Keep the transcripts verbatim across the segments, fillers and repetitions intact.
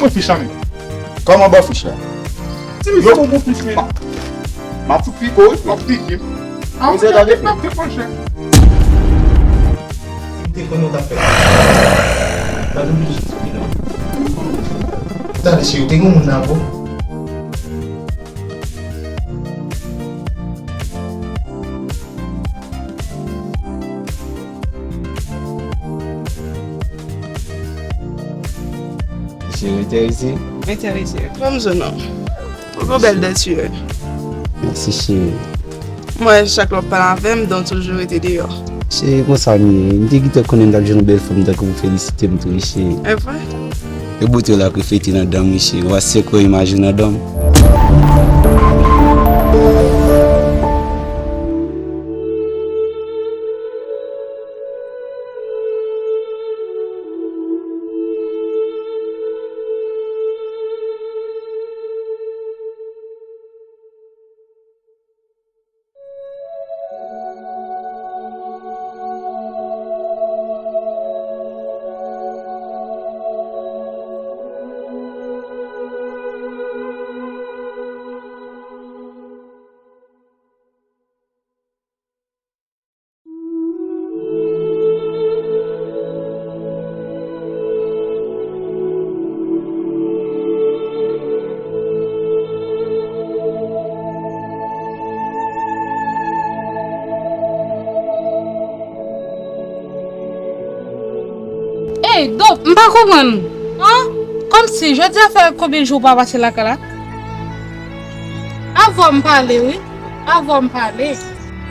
Pran fich la menm. Kòman ban fich la? Ti misye, yo, bon, bon fich, men. M ap fout piko, wi, frè. M ap pike. Ah, wi, gade, m ap pike, monchè. M te konnen w t ap fè sa. Gade, m te jis pike, non. Tande, cheri, te gen moun nan, bro. Cheri, enterese? Enterese. Ban m zo non. Ou gon bèl denti, wi. Mèsi, cheri. Mwen, chak lè w ap pale avè m, dan w toujou rete deyò. Se konsa m ye. M te gentan konnen m t ap jwenn yon bèl fanm tankou w felisite m tou wi, cheri. E vre? E bote w la k reflete nan dan m wi, cheri. W a sekrè imaje nan dan m. Ey, Dop, m pa konprann ou. An? Kòmsi, jodi a fè konbyen jou ou pa pase lakay la? Avè w m pale, wi. Avè w m pale.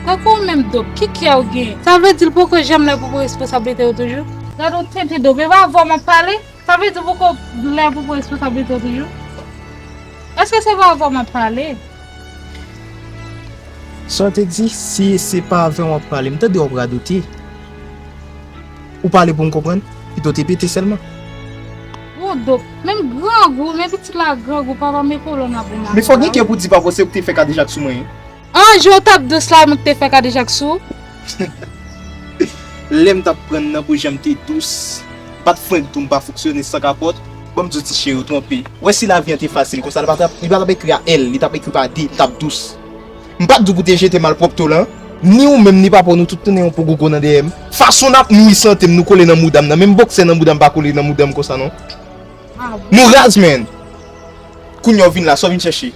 Tankou w menm, Dop, ki kè w gen? Sa vle di l poko janm lè pou pran responsablite yo toujou? Gade w tenten, Dop, e pa avè w m ap pale? Sa vle di w poko lè pou pran responsablite yo toujou? Èske se pa avè w m ap pale? Sa w te di, si se pa avè w m ap pale, m tande w ap radote. Ou pale pou m konprann, pito te pete sèlman. Bon, Dop, menm grangou, men pitit la grangou, papa, men kolòn ap bon. Men fòk gen kè pou di pa posib ou te fè kadejak sou mwen. An, jan w t ap dous la, mwen k te fè kadejak sou ou. Lè m t ap pran nan pou jan m te dous, pa t frenk tou m pa fonksyone san kapòt. Ban m di w ti cheri, ou twonpe. Ou wè si lavi an te fasil konsa, li pa t ap, li pa t ap ekri a L, li t ap ekri pa D, m t ap dous. M pa t di w pou te jete malpwòpte w lan. Ni ou menm, ni papa w, nou tout tounen yon po gogo nan dèyè m. Fason n ap nwi sante m, nou kole nan mouda m nan. Menm bòksè nan mouda m pa kole nan mouda m konsa, non. Ah bon? Nou raz, man. Kounye a w vin la, sa w vin chèche?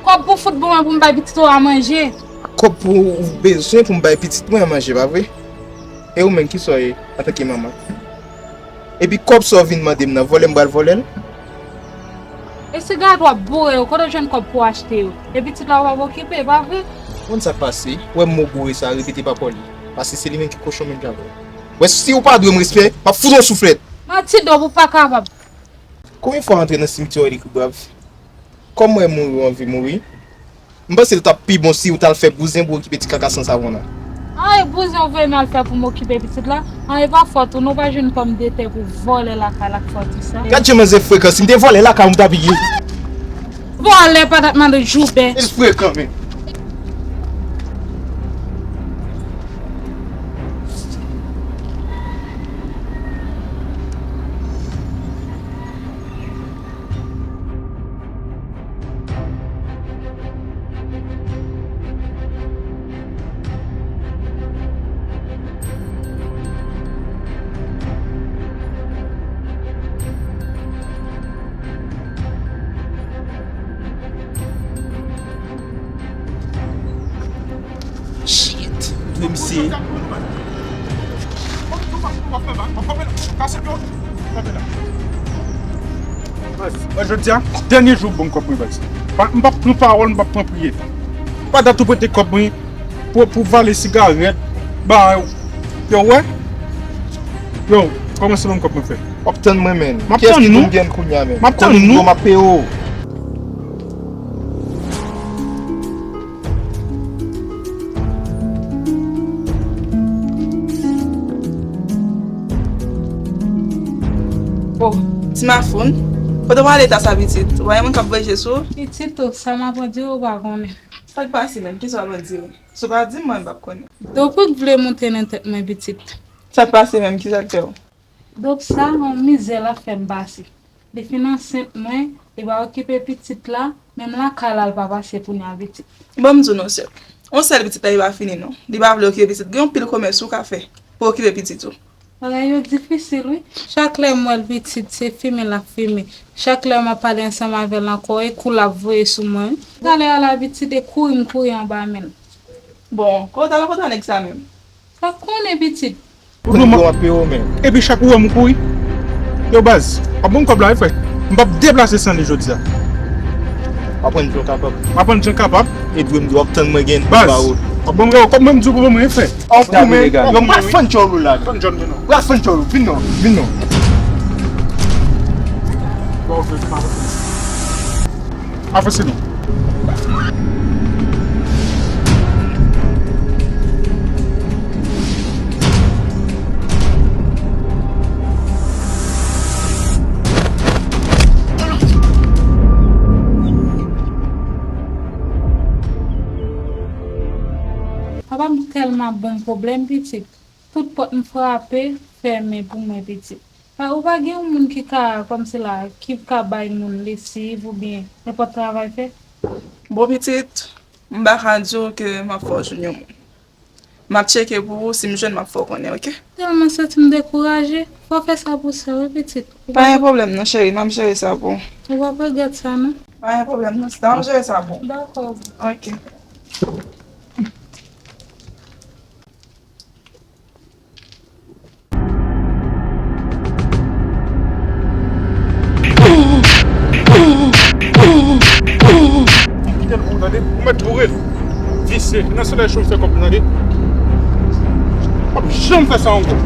Kòb pou fout ban mwen pou m bay pitit ou a manje. Kòb pou ou bezwen pou m bay pitit mwen an manje, pa vre? E ou menm, kisa w ye antanke manman? Epi kòb sa w vin mande m nan, vòlè m pral vòlè l? E sigarèt w ap boure yo, kote w jwenn kòb pou w achte yo? E pitit la w p ap okipe, pa vre? Ou konn sa k pase? Ou wè mo boure sa a, repete pa pòl li. Paske se li menm ki kochon menm jan avè w. Wè, si w pa dwe m respè, m ap fout w yon souflèt. Manti, Dop, ou pa kapab. Konbyen fwa w antre nan simityè w li kou grav? Kòm mwen mouri, w anvi mouri? M panse l t ap pi bon si w t al fè bouzen pou okipe ti kaka san savon la. An, e bouzen w voye m al fè pou m okipe pitit la? An, e pa fòt ou, non, w pa jwenn pòmdetè pou vòlè lakay la k fè w di sa. Gad jan manzè frekan, si m te vòlè lakay ou m ta piye. Vòlè pa t ap mande joubè. Li frekan, men. Shit. Dwe misye. Mwen, jodi a, dènye jou pou m kòb mwen, baz. Pa, m p ap pran pawòl, m p ap pran priyè. Pa dat ou prete kòb mwen pou, pou vale sigarèt, bagay. Yo, wè? Yo, kòmanse ban m kòb mwen, frè. W ap tann mwen, menn. M ap tann nou. Kiyès ki pou m gen kounye a, menn? M ap tann nou. Konnen m ap peye w. Oh, ti mafoun. Kote w ale ta sa, pitit? Ou pa gen moun k ap vanje sou ou? Pitit, oh, sa m aprann di w, ou pa konnen. Sa k pase menm? Kisa w aprann di w? Si w pa di m, mwen, m p ap konnen. Dop, ou k vle monte nan tèt mwen, pitit. Sa k pase menm? Kisa k fè w? Dop sa, yon mizè l ap fè m pase. Li fin ansent mwen, li pa okipe pitit la, menm lakay la, li pa pase kounye a pitit. Ban m di w non, sè. Yon sèl pitit la, li pa fini non. Li pa vle okipe pitit. Gen yon pil komès ou ka fè pou okipe pitit ou. Bagay yo difisil, wi. Chak lè m wè l pitit, se fimen l ap fimen. Chak lè m ap pale ansanm avè l ankò, e kou l ap voye sou mwen, wi. Talè a la pitit, e kouri m kouri anba men l. Bon, kote w t al, kote nèg sa menm? Sa konnen pitit. Pou nou, m ap peye w, men. Epi chak ou wè m kouri. Yo, baz, w ap ban m kòb la, wi, frè. M p ap deplase san li jodi a. W ap rann jan w kapab. M ap rann jan m kapab. E dwe m di w ap tann mwen gen ba w. Baz, w ap ban m, yo, kòb mwen, m di w pou mwen, frè. An goumen, yo, m pa fann tchòlo la. Fann tchòlo non. Pral fann tchòlo, vin non, vin non. Avanse non. Papa m tèlman ban m pwoblèm, pitit. Tout pòt m frape, fèmen pou mwen, pitit. Pa, ou pa gen yon moun ki ka, kòmsi la, ki ka bay moun lesiv oubyen nenpòt travay fè? Bon, pitit, m pa ka di w ke m ap fè w jwenn yon moun. M ap tcheke pou ou, si m jwenn, m ap fè w konnen, oke? Tèlman santi m dekouraje. Fò w fè sa pou sè w, wi, pitit. Pa gen pwoblèm non, cheri, m ap jere sa pou ou. Ou p ap regrèt sa, non. Pa gen pwoblèm non, sista, m ap jere sa pou ou. Dakò. Oke. Kite l pou ou, tande? Ou mèt boure l. Visye. Nan solèy cho, fè kòb, tande? W ap janm fè sa ankò.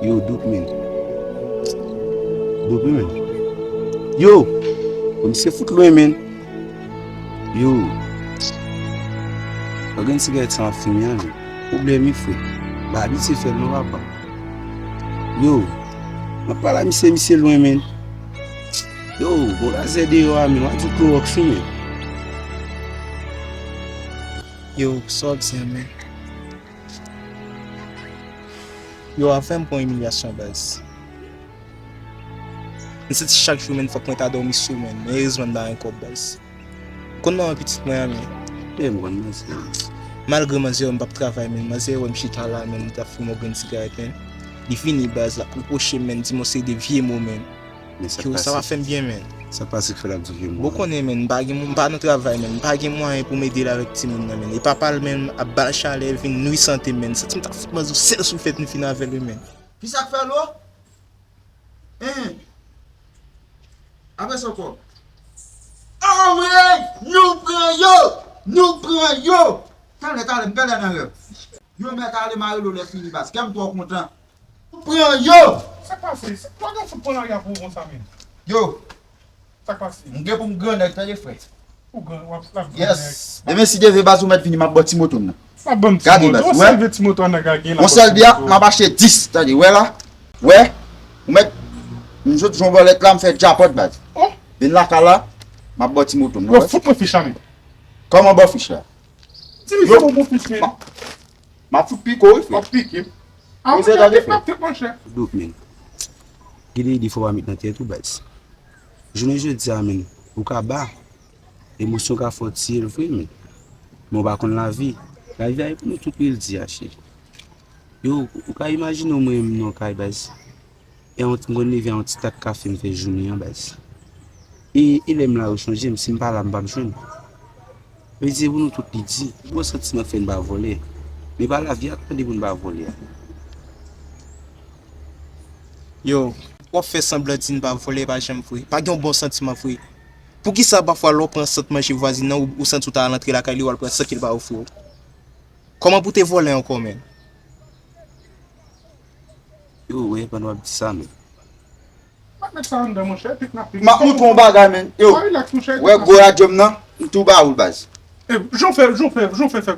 Yo, dope, man. Dope, man. Yo! Misye fout lwen, man. Yo. Yon grenn sigarèt sa ap fimen an, men. Pwoblèm wi, frè. M pa abitye fè l non, papa. Yo. M ap pale a misye, misye lwen, men. Yo, bon razè deyò a, men. W a di klowòks wi, men. Yo, sa w ap di a, men? Yo, afè m pran imilyasyon, baz. M santi chak jou, menn, fòk mwen ta dòmi sou, menn. Men erezman, m pa gen kòb, baz. Konn manman pitit mwen an, menn. E m konn manzè. Malgre manzè wè m p ap travay, menn, manzè wè m chita la, menn, m t ap fimen yon grenn sigarèt, menn. Li vini, baz, l ap repwoche m, menn, di m yon seri de vye mo, menn. Men sa k pase? Yo, sa pa fè m byen, menn. Sa k pase k fè l ap di vye mo? Bon, konnen, menn, m pa gen, m pa nan travay, menn. M pa gen mwayen pou m ede l avèk timoun nan, menn. E papa l, menn, ap ba l chalè, vin nwi sante m, menn. Santi m ta fout manzè yon sèl souflèt, m fin avè l, wi, menn. Kisa k fè l, o? Hein? Apre sa ankò. Anmwey! Nou pran yo! Nou pran yo! Talè, talè, m talè nan rèv. Yo mèt ale mare lo lè fini, baz. Kè m twò kontan. Nou pran yo! Sa k pase? Sa, w ap fout pran lari a pou w konsa, menn? Yo! Sa k pase? M gen pou m grannèg, tande, frè. Ou gran, w ap, w ap grannèg. Yes. Demen, si Dye vle, baz, ou mèt vini, m ap ba w ti moto m nan. W ap ban m ti moto? Gade, baz, yon sèl vye ti moto a nan gage la. Yon sèl bia, m ap achte dis, tande, wè la. Wè? Ou mèt, m sot jwenn bòlèt la, m fè djapòt, baz. Oh. Vin lakay la, m ap ba w ti moto m nan, wè. Yo, fout mwen fich la, menn. Kòman ba w fich la? Ti misye, bon, bon fich, menn. M ap fout pike w, wi, frè. W ap pike m. A, monchè, tande, frè. Ap tèt, monchè. Dope, menn. Gen de ide fò w pa met nan tèt ou, baz. Jounen jodi a, menn, ou ka ba, emosyon ka fè w tiye l vre, menn. Men w pa konn lavi. Lavi a e pou nou tout, wi, l di a, cheri. Yo, ou ka imajine w mwen menm nan kay, baz. E yon, m konn leve a yon ti tak kafe m fè jounen an, baz. E, e lè m la yo chanje m, si m pa la, m p ap jwenn. Vle di se pou nou tout li di. Bon santiman k fè n pa vòlè. Men pa lavi a k mande pou n pa vòlè a. Yo, w ap fè sanblan di n pa vòlè, pa janm vre. Pa gen yon bon santiman vre. Poukisa pafwa lè w pran sant manje vwazin nan, ou, ou santi w ta al antre lakay li, w al pran sant ke l pa ofri w? Kòman pou te vòlè ankò, menn? Yo, wè, pandan w ap di sa, men. Pa met sa anndan, monchè, epi n ap M ap montre w yon bagay, menn. Yo, Pa rilaks, monchè. wè gwo radyo m nan, m tou ba ou l, baz. E, jan w fè, jan w fè, jan w fè fè.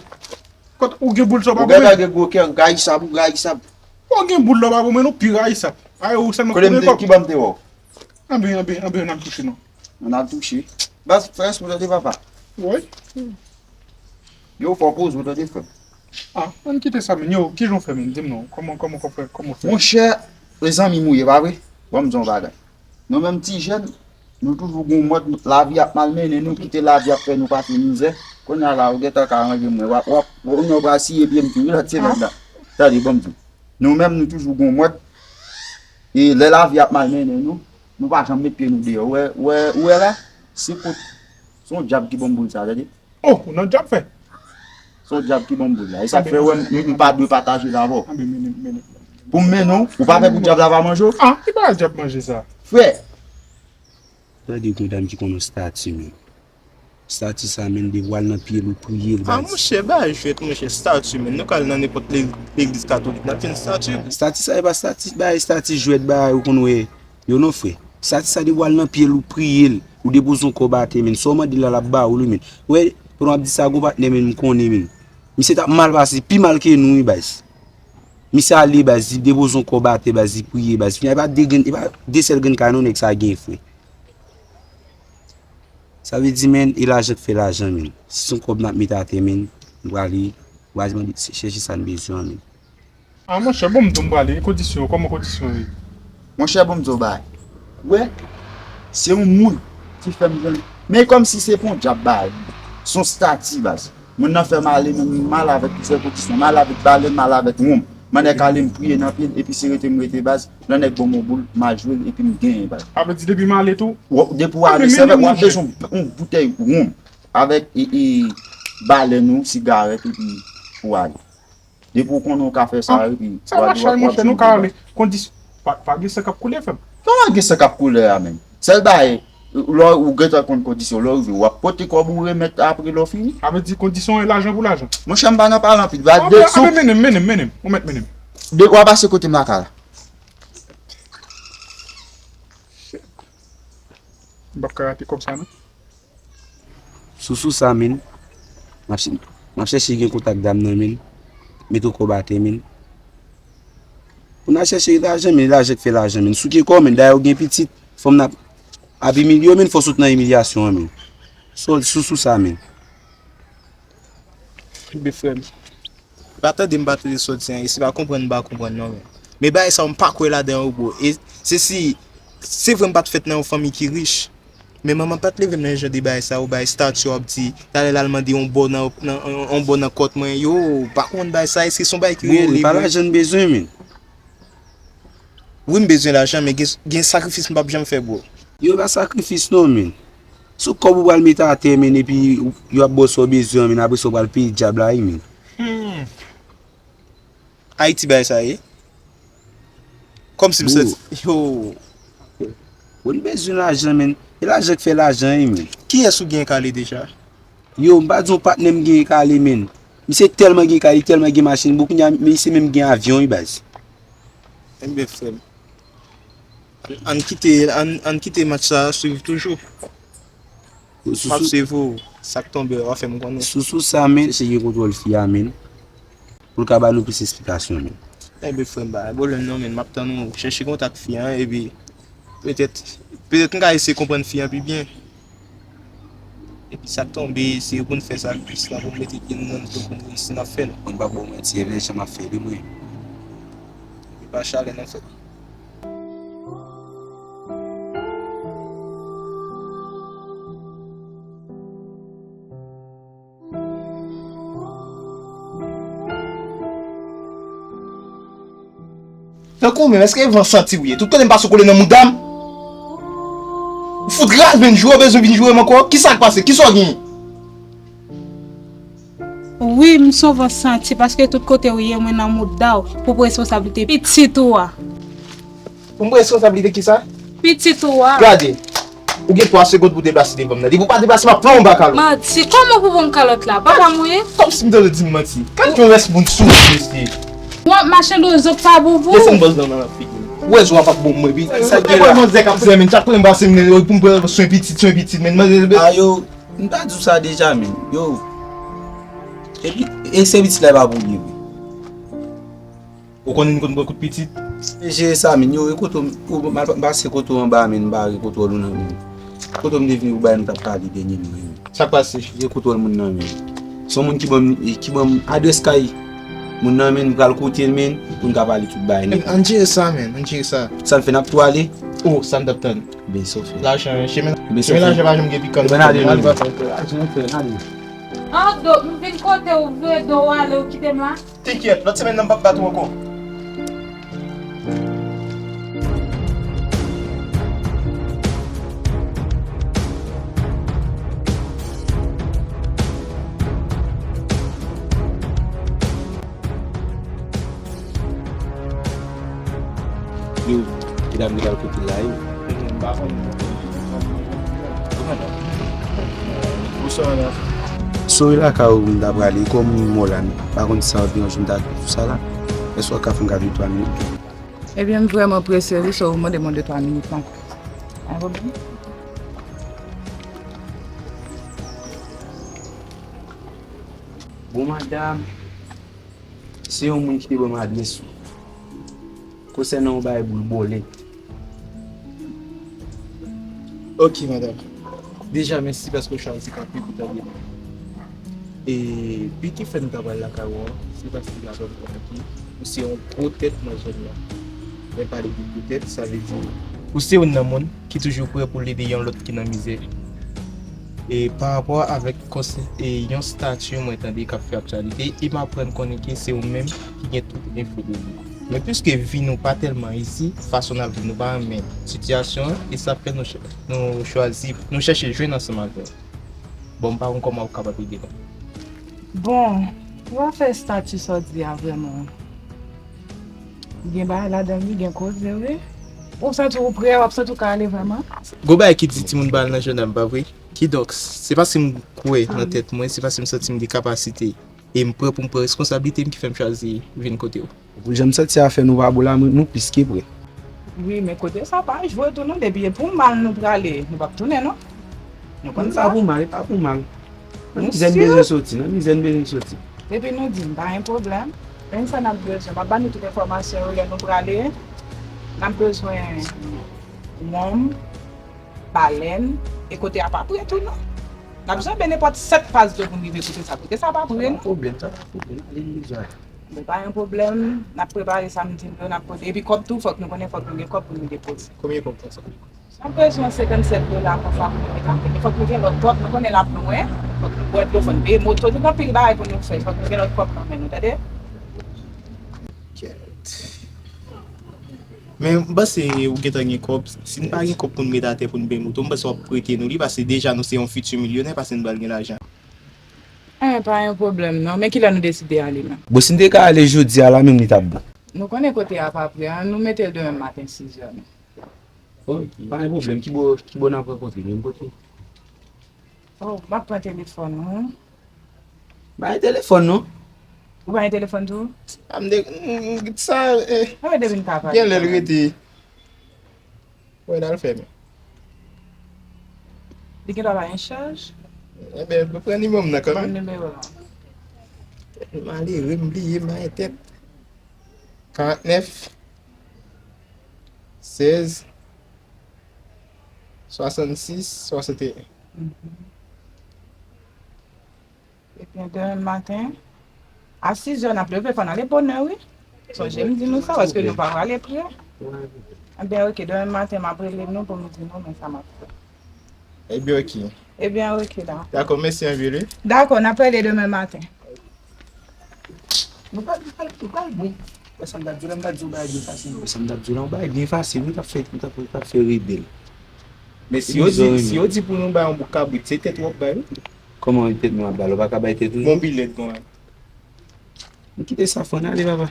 Kot ou gen boul sa w pa Ou gen goumen? Gen gwo kè, ou rayisab, ou rayisab. Ou gen boul la w pa goumen, ou pi rayisab. Ay, ou sèlman Kote m goumen te, kòb. Ki ban m te wè w? Anben, anben, anben, n ap touche non. N ap touche. Baz, fè respè w tande papa. Woy. Yo, fò w poze w tande frè m. Ah, ann kite sa, men. Yo, kijan w fè, men? Di m non. Kòman, kòman w fè, kòman w fè? Monchè, e zanmi m ou ye, pa vre? Ban m di w yon bagay. Nou menm ti jèn, nou toujou gon mòd, lavi ap malmennen nou, kite lavi ap fè nou pase mizè. Kounye a la, ou gentan ka ranje mwen, w ap, w ap, ou pral siye pye m tou, wi, lòt semèn la. Tande, ban m di w. Nou menm, nou toujou gon mòd, e lè lavi ap malmennen nou, nou pa janm met pye nou deyò. Ou wè, ou wè, ou wè la, se kot, se yon dyab ki ban m boul sa, tande. Oh, ou nan dyab fè? Se yon dyab ki ban m boul la. E sa k fè, wè, m, m pa dwe pataje l avè w. Anben, mennen, mennen. Pou m mennen w, ou pa fè pou dyab la pa manje w? Ah, ki bagay dyab manje sa? Frè, Tande yon dam ki konn yon stati, men. Stati sa, men, depi w al nan pye l, ou priye l, Ah, baz. Monchè, bay jwèt, monchè, stati, men. Nou ka al nan nenpòt le- legliz katolik, n ap jwenn stati. Stati sa, e pa stati, bay stati jwèt, bay, ou konn wè. Yo non, frè. Stati sa, depi w al nan pye l, ou priye l, ou depoze yon kòb atè, men. Sa w mande l la, l ap ba ou li, men. Wè, pandan w ap di sa, gon patnè, men, m konnen, men. Misye t ap mal pase, pi mal ke nou, wi, baz. Misye ale, baz, li depoze yon kòb atè, baz, li priye, baz. Fini a, e pa de grenn, e pa de sèl grenn kay non nèg sa gen, frè. Sa vle di, men, e lajan k fè lajan, men. Si se yon kòb n ap met atè, men, nou prale, nou prale mande, chèche sa n bezwen an, men. Ah, monchè, bon, m di w m prale, kondisyon, kòman kondisyon ye? Monchè, bon, m di w bagay. Wè, se yon moun ki fè m jwenn. Men kòmsi se pa yon dyab bagay. Se yon stati, baz. Moun nan fè m ale, men m ale avèk plizyè kondisyon. M ale avèk balèn, m ale avèk wonm. M annik ale, m priye nan pye l, epi se rete m rete, baz. Lè nèg ban m yon boul, m al jwe l, epi m genyen, baz. Sa vle di depi m ale tou? Wè, depi w ale, se avèk w ap bezwen yon boutèy wonm avèk e, e, balèn ou, sigarèt, epi pou w ale. Depi w konnen w ka fè sa, epi. Sa machay, monchè, nou ka ale. Kondisyon. Pa, pa gen san k ap koule, frè m. Kòman gen san k ap koule a, menm? Sèl bagay, lè w gentan konn kondisyon, lè w rive, w ap pote kòb ou remèt apre lè w fini. Sa vle di kondisyon e lajan pou lajan. Monchè, m pa nan pale anpil. Ba de sou. Anben, mennen m, mennen m, mennen m. Ou mèt mennen m. De, w ap pase kote m lakay la. M p ap ka rate kòb sa, non. Sou sou sa, men. M ap chè- m ap chèche gen kontak dam nan, men. Mete yon kòb atè, men. Pou n al chèche lajan, men, lajan k fè lajan, men. Souke kò w, men. Dayè, ou gen pitit, fanm nan ap, ap imilye w, men, fò w sot nan imilyasyon an, men. Sou, sou, sou sa, men. Enben, frè m. Pa tande m pa tande sa w di an, e si pa konprann m pa konprann non, men. Men bagay sa yo m pa kwè ladan yo, bro. E se si, se vre m pa t fèt nan yon fanmi ki rich, men manman m pa t leve m nan jan de bagay sa yo, bay stati w ap di, talè l al mande yon bò nan, nan, yon bò nan kòt mwen, yo, m pa konprann bagay sa, èske se yon bagay ki reyèl li vre? Bro, e pa lajan n bezwen, men. Wi, m bezwen lajan, men gen, gen sakrifis m p ap janm fè, bro. Yo, e pa sakrifis non, men. Se kòb ou pral mete atè, men, epi yo ap ba w sa w bezwen an, men, apre sa w pral peye dyab la, wi, men. Hmm. Ayiti bagay sa ye. Kòmsi m santi. Yo. Ou bezwen lajan, men. E lajan k fè lajan, wi, men. Kiyès ou gen k ale deja? Yo, m pa di w patnè m gen k ale, men. Misye tèlman gen kay, li tèlman gen machin, bon, kounye a, misye menm gen avyon, wi, baz. Enben, frè m. Ann, ann kite, ann, ann kite match sa a swiv toujou. M ap swiv ou, sa k tonbe, w a fè m konnen. Sou, sou sa, men, chèche gen kontwòl fi a, men. Pou l ka ba nou plis esplikasyon, men. Enben, frè m, pa gen pwoblèm non, men. M ap tann ou chèche kontak fi a, epi petèt, petèt m ka eseye konprann fi a pi byen. Epi sa k tonbe, se pou n fè sakrifis la, pou n mete pye n nan li, pou n reyisi, n ap fè l. Mwen pa ba w manti, e vle jan m ap fè li, mwen. Epi pa chalè nan fè. Tankou w menm, èske van santi w ye? Tout kote m pase w kole nan mouda m. Ou Fout raz, men, jwe w bezwen vin jwe m ankò? Kisa k pase? Kisa w genyen? Wi, m sove w santi, paske tout kote w ye, mwen nan mouda w pou responsablite pitit ou a. Pou m responsablite kisa? Pitit ou a. Gade, ou gen twa segond pou deplase devan m nan. Depi w pa deplase, m ap fè yon ba kalòt. Manti, kòman pou bon kalòt la? Papa m ou ye? Kòmsi m tande di m manti. Gad yon rès moun sou mesye. W ap mache do zòt pa boubou. Desann bòz nan nan figi m. Ou wè zwa p ap bon mwen, pi sa gen la. Mwen zèk ap fè men, chak kote m pase m pou m pran swen pitit, swen pitit, men mwen. Ayo, m ta di w sa deja, men. Yo. Epi, e se pitit la e pa pou li, wi. Ou konnen m konn pran kout pitit? E jere sa, men. Yo, e kote w, ou mal pase kote w anba, men, m pa re kontwòl ou nan men. Kote w m te vini pou bay m t ap pale dènye men. Sa k pase? Jere kontwòl moun nan men. Se yon moun ki ban m, ki ban m adrès kay moun nan men, m pral kote l men, pou n ka pale tout bagay. Ann jere sa, men, ann jere sa. Sa n fè, n ap tou ale? Oh, sa n t ap tann. Ben, sa w fè. Lajan, chemen, ben, chemen lajan pa janm gen pikan. Ben, ale, ale. Lajan, frè, ale. An, do, m vin kote w vre, do w ale, w kite m la. Te kyèt, lòt semèn nan m p ap bat ou ankò. Yo, medam li al kote l la, yo. Bonswa, madan. Sori lakay ou m ta prale, kòm m wè w la, m pa konn sa w te yon jou m ta tou sa la. Èske w ka fè m gade twa minit? Ebyen, m vrèman prese, wi, so ou mande mwen de twa minit la. Pa gen pwoblèm. Bon, madanm, se yon moun ki te ban m adrès ou konsènan yon bagay boul bòlèt. Ok, madanm. Deja, mèsi paske w chwazi kanpe pou tande mwen. E bi ki fè m ta pral lakay ou an, se paske m ta konn konnen ki ou se yon gwo tèt nan zòn nan. Lè m pale de gwo tèt, sa vle di ou se youn nan moun ki toujou prè pou l ede yon lòt ki nan mizè. E pa rapò avèk konsè-, e yon stati mwen tande k ap fè aktyalite, e m aprann konnen ke se ou menm ki gen tout enfo de li. Men piske vi nou pa tèlman isi, fason n ap viv nou pa renmen sitiyasyon an, e sa fè nou chè-, nou chwazi, nou chèche jwenn ansanm avè w. Bon, m pa konn kòman w kapab ede nou. Bon, pou afè stati sa w di a vrèman, gen bagay ladan l, wi, gen koze, wi. Ou santi w prè, w ap santi w ka ale vrèman? Gon bagay ki di timoun pa al nan jandam, pa vre? Kidonk, se paske m kwè nan tèt mwen, se paske m santi m gen kapasite, e m prè pou m pran reskonsablite m ki fè m chwazi vin kote w. Pou jan m santi afè nou pa bon la, nou plis ke prè. Wi, men kote sa pa jwe tou non, depi e pou mal nou prale, nou p ap tounen non. Nou konn sa. E pa pou mal, e pa pou mal. Nan mizè n bezwen soti, nan mizè n bezwen soti. Epi nou di m, pa gen pwoblèm. Men sa n ap bezwen, m ap ba nou tout enfòmasyon yo lè nou prale. N ap bezwen wonm, balèn, e kote a pa pre tou non. N ap janbe nenpòt sèt pas dlo pou n rive kote sa. Kote sa pa pre non. Sa pa pwoblèm, sa pa pwoblèm. Ale n bezwen. Bon, pa gen pwoblèm, n ap prepare sa m di nou yo, n ap poze. Epi kòb tou, fòk nou konnen, fòk nou gen kòb pou nou depoze. Konbyen kòb konsa? N ap bezwen senkannsèt dola konsa pou nou met nan kòb. Fòk nou gen lòt kòb, nou konnen l ap lwen. Fòk nou bwè dlo, fòk nou peye moto, nou gen anpil bagay pou nou fè. Fòk nou gen lòt kòb nan men nou, tande? Kèt. Men m panse ou gentan gen kòb. Si n pa gen kòb pou n met atè pou n peye moto, m panse w ap prete nou li, paske deja nou se yon fiti milyonè, paske n pral gen lajan. Eh, pa yon pwoblèm non. Men kilè nou deside ale la? Bon, si n te ka ale jodi a la menm, li t ap bon. Nou konnen kote a pa pre, ann nou mete l demen maten sizè non. Oh, pa gen pwoblèm. Ki bò, ki bò n ap rankontre? Menm kote? Oh, m ap pran telefòn ou. Pa gen telefòn non. Ou pa gen telefòn tou? A m de, m, m, sa, eh, a, depi n ka pale, gen lè l rete. Wè, n al fèmen. Li gen dwa pa gen chaj? Enben, mwen pran nimewo m nan kanmenm. Ban m nimewo w lan. Malere, m bliye, m pa gen tèt. Karantnèf, sèz, swasannsis, swasanteyen. Mhm. Ebyen, demen maten, a sizè n ap leve, fò n ale bonè, wi. Sonje m di nou sa, paske nou pa prale pre. Ebyen, oke, demen maten, m ap rele nou pou m di nou men sa m ap fè. Ebyen, oke. Ebyen, oke, dakò. Dakò, mèsi anpil, wi. Dakò, n ap rele demen maten. Nou pral, nou pral, nou pral bon. Wè sa m t ap di w la, m t ap di w bagay byen fasil. Wè sa m t ap di w la, yon bagay byen fasil, wi, t ap fè, t ap, t ap fè rebèl. Men si yo di, si yo di pou nou bay yon bouk kabrit, se tèt w ap bay, wi. Kòman tèt nou ap bay? Ou pa ka bay tèt ou? Bon, bilèt, bon. Nou kite sa, fò n ale, papa.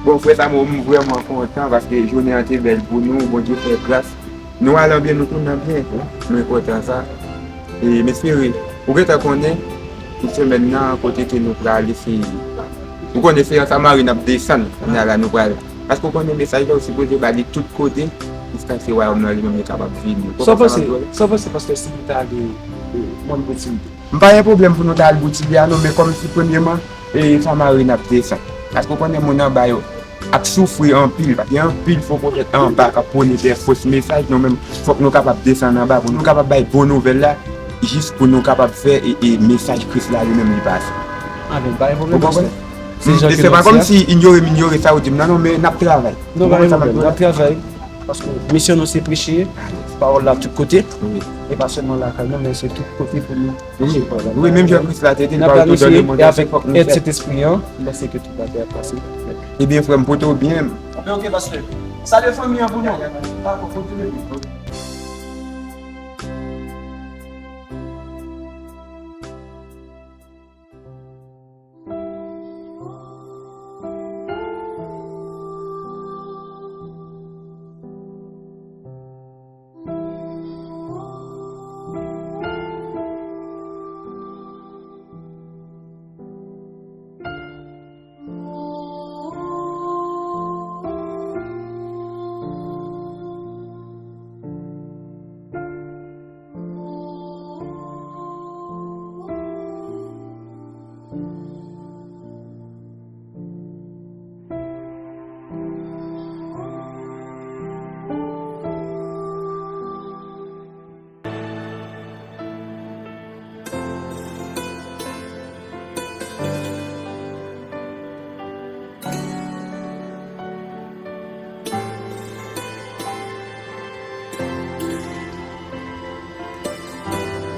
Bon, frè Samo, m vrèman kontan paske jounen an te bèl pou nou, Bondye fè gras. Nou al an byen, nou tounen an byen, mwen kontan sa. E m espere, ou gentan konnen, tout semèn nan, kote ke nou prale, se, ou konnen se an Samari n ap desann, kounye a la nou prale. Paske ou konnen mesaj la, ou sipoze ba li tout kote, jiskaske wayòm nan li menm li kapab vini. Sa w panse, sa w panse, pastè, si nou ta ale, e, mòn Boutilye? M pa gen pwoblèm pou nou ta al Boutilye a non, men kòmsi premyèman, e, Samari n ap desann. Paske ou konnen moun anba yo ap soufri anpil, paske anpil fo pwofèt anba k ap pwone de fos mesaj, nou menm, fòk nou kapab desann anba pou nou kapab bay bon nouvèl la, jis pou nou kapab fè, e, e, mesaj Kris la li menm li pase. Amèn. Pa gen pwoblèm, pastè. Se jan ke nou di a. Se pa kòmsi inyore m inyore sa ou di m nan, non, men n ap travay. Non, pa gen pwoblèm. N ap travay. Paske misyon nou se preche pawòl la tout kote. Wi. E pa sèlman lakay nou, men se tout kote pou nou preche pawòl la. Wi, menm jan Kris la te di l, n ap planifiye, e avèk èd Sentespri an, m panse ke tout bagay ap pase. Ebyen, frè m, pote w byen. Ok, pastè. Salye fanmi an pou nou. Dakò, pote w byen.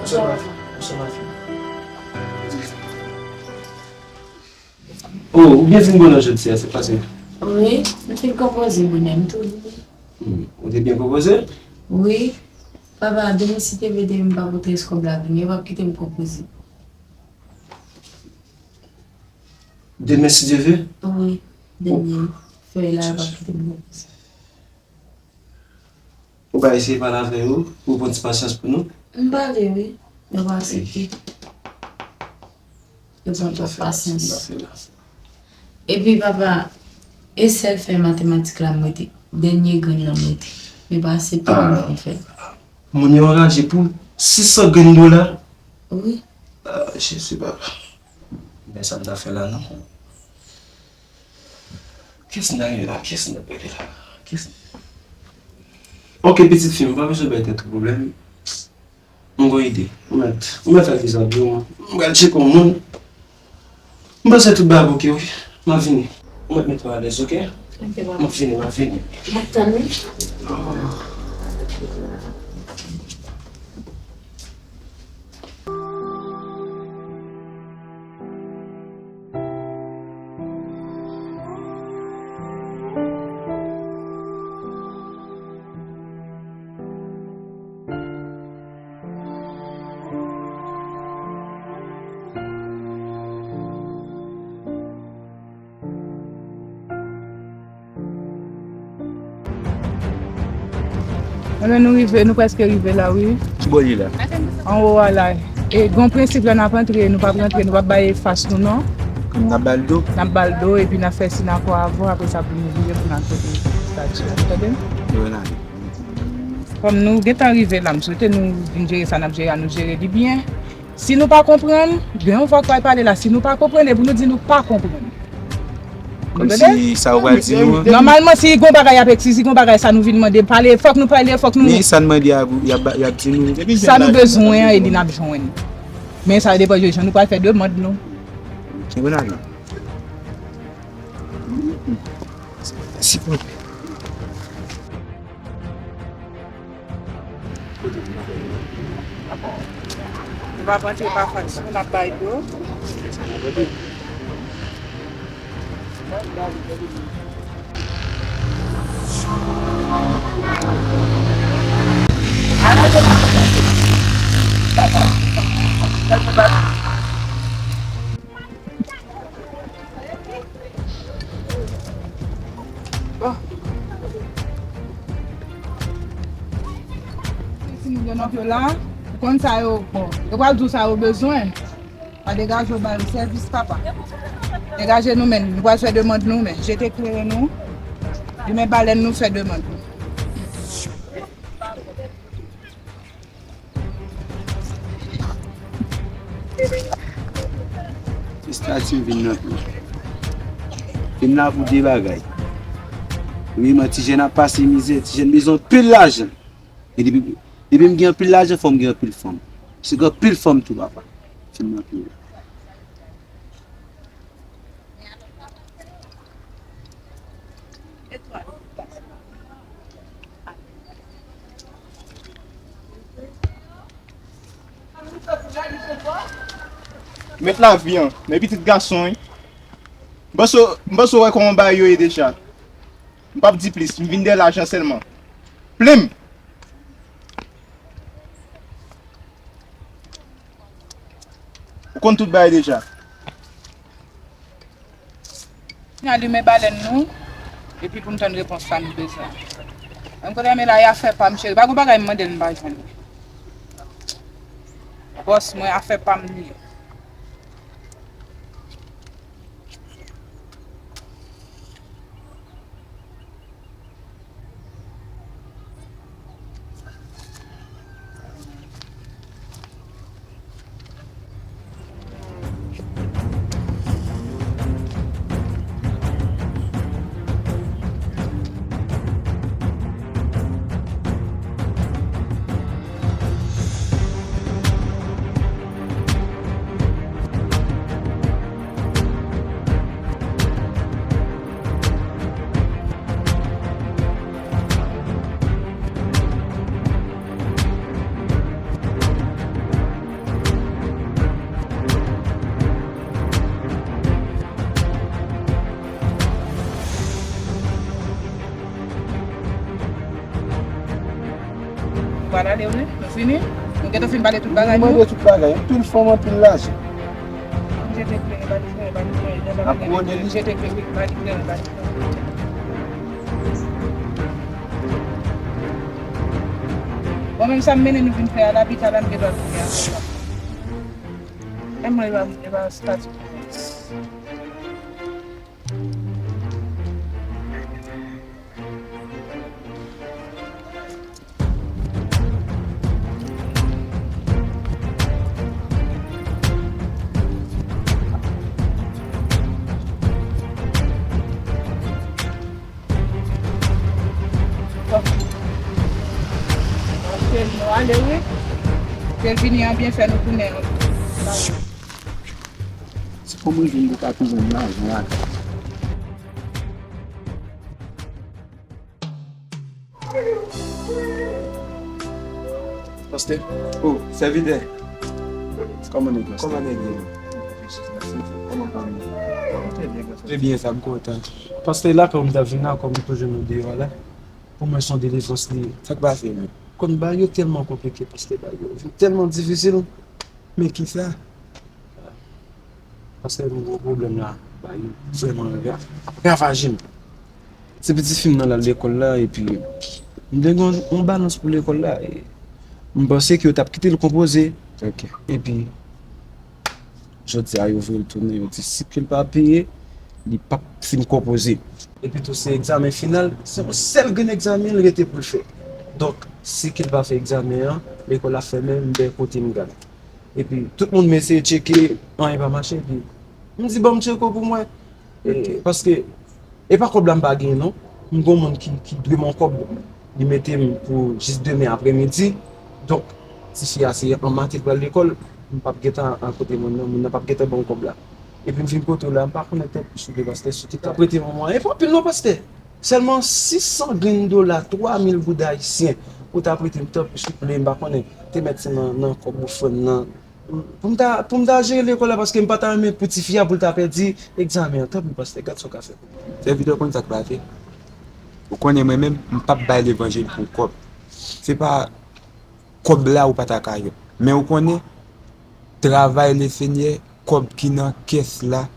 Bonswa, madanm. Bonswa, mafi. Oh, ou byen vin bonè jodi a, se pase. Wi, m fin konpoze bonè m tou. Hmm, ou te byen konpoze? Wi. Papa, demen si Dye vle, demen m pa pote eskòb la vini, yo p ap kite m konpoze. Demen si Dye vle? Wi, demen fèy la yo p ap kite m konpoze. Ou pa eseye pale avè yo pou pran ti pasyans pou nou? M pale, wi. Yo pa aksepte. Yo pran twòp pasyans. Epi, papa, e sèl fèy matematik la m rete. Dènye grenn nan m rete. Yo pa aksepte pou m fè l. Moun yo anraje pou sis san grenn dola? Wi. Ah, Jezi, papa. Men sa m ta fè la, non? Kiyès n ta rele la? Kiyès n ta rele la? Kiyès... Ok, pitit fi m, ou pa bezwen bay tèt ou pwoblèm. M gon ide. Ou mèt, ou mèt fè vizaj ou, m pral tcheke yon moun. M panse tout bagay oke, wi. M ap vini. Ou mèt mete w alèz, oke? Ok, papa. M ap vini, m ap vini. M ap tann, wi. Ebyen, nou rive, nou prèske rive la, wi. Ki bò li la? Anwo a la. E gon prensip lè n ap antre, nou p ap rantre, nou p ap bay fas nou, non. N ap ba l do. N ap ba l do, epi n ap fè sin akò avè w, apre sa pou nou vire pou n al kote estati a. Tande? Yo, n ale. Kòm nou gentan rive la, m swete nou vin jere sa n ap jere a, nou jere li byen. Si nou pa konprann, gen yon vwa k pral pale la, si nou pa konprann, e pou nou di nou pa konprann. Kòmsi sa ou pral di nou an? Nòmalman, si gon bagay y ap eksize, gon bagay sa nou vin mande, pale, fòk nou pale, fòk nou... Men sa n mande a, y ap, y ap di nou. Sa nou bezwen an, e li n ap jwenn. Men sa depann de jan nou pral fè demann nou. Kenbe lajan. Silvouplè. Nou pa panse pa fason n ap bay dlo. Bon. Timoun yo nan vyo la, ou konn sa yo, bon, yo pral di w sa yo bezwen. Pa degaje w ba yo sèvis, papa. Degaje nou menm, nou pral fè demann nou, men jete kleren nou, limen balèn nou, fè demann nou. Estati vin nan tou. Vin la pou de bagay. Wi, man, ti jèn ap pase mizè, ti jèn bezwen anpil lajan. E depi, depi m gen anpil lajan, fò m gen anpil fanm. Se gen anpil fanm tou, papa. Vin nan tou. Mèt lavi an, men pitit gason, wi. M panse, m panse w wè kòman bagay yo ye deja. M p ap di plis, m vin dèyè lajan sèlman. Plim! Ou konn tout bagay deja. N a limen balèn nou, epi pou n tann repons sa nou bezwen. Menm kote men la, e afè pa m, cheri. Pa gon bagay m mande l, m pa jwenn li. Bòs mwen, afè pa m li ye. Pral ale, wi. Nou fini? Nou gentan fin pale tout bagay nou? Nou mande tout bagay. Anpil fanm, anpil lajan. Jete kleren, ba li kleren, ba li kleren. Ap wòde li. Jete kleren, ba li kleren, ba li kleren. Bon, menm sa m mennen nou vin fè a, lapital la, m gen dwa tounen a sa. E mwen, e pa, e pa stati. Ke l nou ale, wi. Ke l vini an byen fè nou tounen. Se kòman jwenn pou ka tounen lajan lakay. Pastè. Oh, sèvitè. Kòman nèg yo? Kòman nèg yo? Kòman fanmi? Trè byen, sa m kontan. Pastè, lakay ou m t ap vin la, kòm m toujou nou deyò la. Pou mwen, se yon delivrans li ye. Sa k pase menm? Kòm bagay yo tèlman konplike, pastè, bagay yo vin tèlman difisil. Men kisa? Paske nou gwo pwoblèm la, bagay yo vrèman ra-, ravaje m. Se piti fi m nan l al lekòl la, epi m te gen yon, yon balans pou lekòl la, e m panse ke yo t ap kite l konpoze. Ok. Epi, jodi a, yo voye l tounen, yo di si ke l pa peye, li p ap fin konpoze. Epi tou, se egzamen final, se yon sèl grenn egzamen l rete pou l fè. Donk, si ke l pa fè egzamen an, lekòl la fèmen, m bè kote m gad. Epi, tout moun m eseye tcheke, anyen pa mache, epi m di, "Ban m tcheke w pou mwen." E, paske, e pa kòb la m pa genyen, non. M gon moun ki, ki dwe m yon kòb, li mete m pou jis demen apremidi. Donk, tifi a se an maten l pral lekòl. m p ap gentan al kote moun nan, moun nan p ap gentan ban m kòb la. Epi m fin kote w la, m pa konnen tanpri souple, pastè, si w te ka prete m yon mwayen, e pa anpil non, pastè. Sèlman sis san grenn dola, twa mil goud ayisyen, pou w ta prete m, tanpri souple, m pa konnen, te mèt se nan, nan kòb ofrann nan, pou m ta, pou m ta jere lekòl la, paske m pa ta renmen pou tifi a, pou l ta pèdi egzamen an. Tanpri, pastè, gad sa w ka fè pou mwen. Sèvitè, w konn sa k pase? Ou konnen mwen menm, m p ap bay levanjil pou kòb. Se pa kòb la ou pa ta ka jwenn. Men ou konnen, travay Lesenyè, kòb ki nan kès la,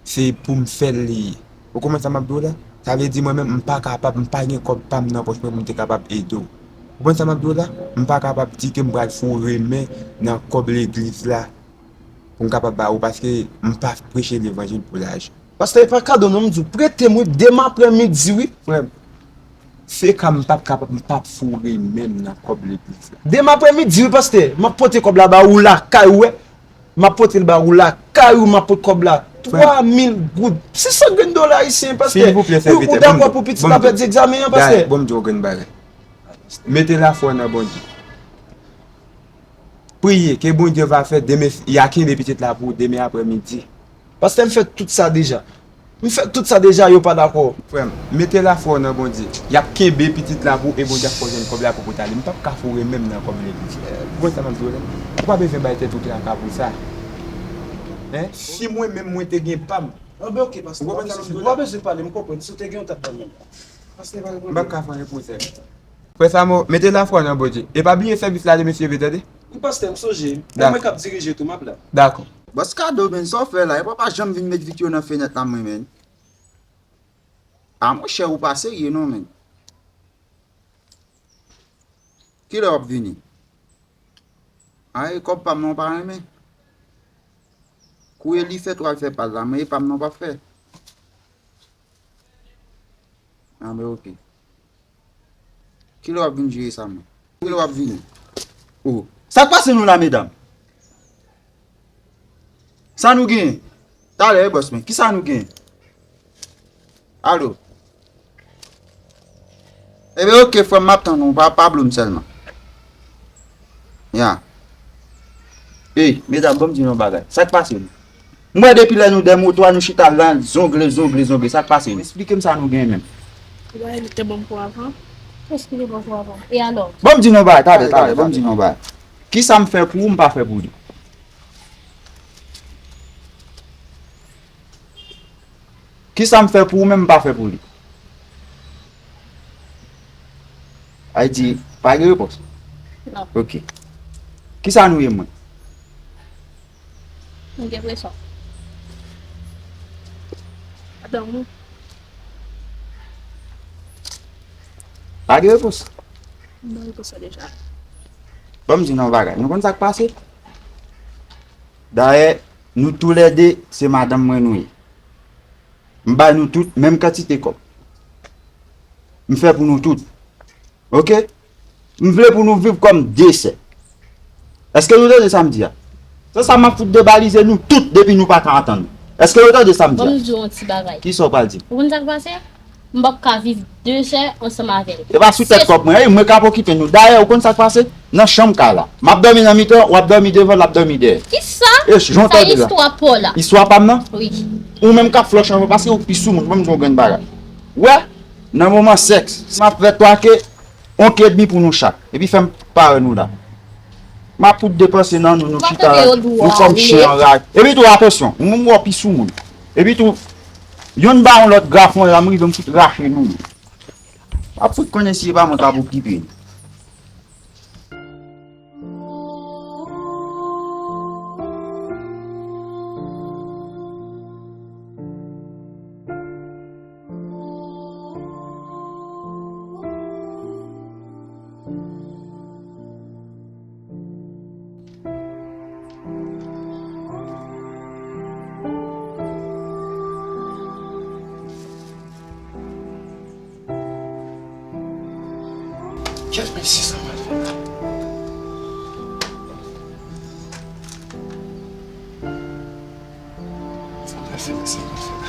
se pou m fè l li ye. Ou konprann sa m ap di w la? Sa vle di mwen menm, m pa kapab, m pa gen kòb pa m nan pòch mwen pou m te kapab ede w. Ou konprann sa m ap di w la? M pa kapab di ke m pral foure men nan kòb legliz la pou m kapab ba ou, paske m pa preche levanjil pou lajan. Pastè, e pa kado non, m di w, prete m wi, demen aprèmidi wi. Frè m, se ka m p ap kapab, m p ap foure men m nan kòb legliz la. Demen aprèmidi wi, pastè, m ap pote kòb la ba ou lakay ou, wè. M ap pote l ba ou lakay ou, m ap pote kòb la. Frè m. Twa mil goud. Sis san grenn dola ayisyen, pastè. Silvouplè, sèvitè, ou dakò pou pitit la pèdi egzamen an, pastè? Bon, m di w yon grenn bagay. Mete lafwa w nan Bondye. Priye, ke Bondye va fè demen, y a kenbe pitit la pou ou demen aprèmidi. Pastè, m fè tout sa deja. M fè tout sa deja, yo pa dakò. Frè m, mete lafwa w nan Bondye. Y ap kenbe pitit la pou ou e Bondye ap fè w jwenn kòb la pou w pote ale. M p ap ka foure men m nan kòb legliz. Ou konn sa m ap di w la? Ou pa bezwen bay tèt ou traka pou sa. Hein? Si mwen menm mwen te gen pa m. Anben, oke, pastè, ou konprann sa m ap di w la? Ou pa bezwen pale, m konprann. Si w te gen yon tap ban m. Pastè, pa gen pwoblèm. M p ap ka fè anyen pou ou, sè. Frè Samo, mete lafwa w nan Bondye. E pa bliye sèvis la demen si Dye vle, tande? Wi, pastè, m sonje. Dakò. E mwen k ap dirije tou, m ap la. Dakò. Bòs Kado, men, sa w fè la? Epa w pa janm vin met vit yo nan fenèt la, mwen, men. A, monchè, ou pa serye, non, men. Kilè w ap vini? A, e kòb pa m nan w pa renmen. Kou e li fèt, w al fè pa l la, men e pa m nan w p ap fè. A, men oke. Kilè w ap vin jere sa, mwen? Kilè w ap vini? O. Sa k pase nou la, medam? Sa nou genyen? Talè, bòs mwen. Kisa nou genyen? Alo? Ebyen, oke, frè m, m ap tann ou. Pa, pa blo m sèlman. Ya. Ey, medam, ban m di nou yon bagay. Sa k pase nou? M wè depi lè nou dèyè moto a, nou chita la, zongle, zongle, zongle. Sa k pase nou? Esplike m sa nou genyen menm. Ou pa envite ban m kou avan? Esplike ban m kou avan. E alò? Ban m di nou yon bagay, talè, talè, ban m di nou yon bagay. Kisa m fè pou ou, m pa fè pou li? Kisa m fè pou ou menm m pa fè pou li? Ay di, pa gen repons? Non. Oke. Kisa nou ye mwen? M gen presyon. Adan ou. Pa gen repons? M ban repons la deja. Ban m di nou yon bagay. Nou konn sa k pase? Dayè, nou toulède, se madanm mwen nou ye. M bay nou tout menm kantite kòb. M fè pou nou tout. Oke? M vle pou nou viv kòm de sè. Èske nou tande sa m di a? Se sa m ap fout debalize nou tout depi nou pa ka antann nou. Èske nou tande sa m di a? Ban m di w yon ti bagay. Kisa w pral di m? Ou konn sa k pase? M p ap ka viv de sè ansanm avè l. E pa sou tèt kòb mwen, ey, mwen k ap okipe nou. Dayè, ou konn sa k pase? Nan chanm kay la. M ap dòmi nan mitan, w ap dòmi devan, l ap dòmi dèyè. Kisa? E jan w tande la. Sa istwa pa w la. Istwa pa m nan? Wi. Ou menm k ap flòch anvan, paske ou pi sou moun, ban m di w yon grenn bagay. Ou wè, nan moman sèks, m ap fè twake, yon k edmi pou nou chak. Epi fè m pare nou la. M ap fout depanse nan nou, nou chita la, nou kòm chen anraje. Epi tou, atansyon, ou menm w pi sou moun. Epi tou, yonn ba yon lòt grafon la, m rive m fout rache nou. M ap fout konnen si e pa mwen k ap okipe nou. Kèt, men se sa m al fè la. Sa m al fè la, sa m al fè la.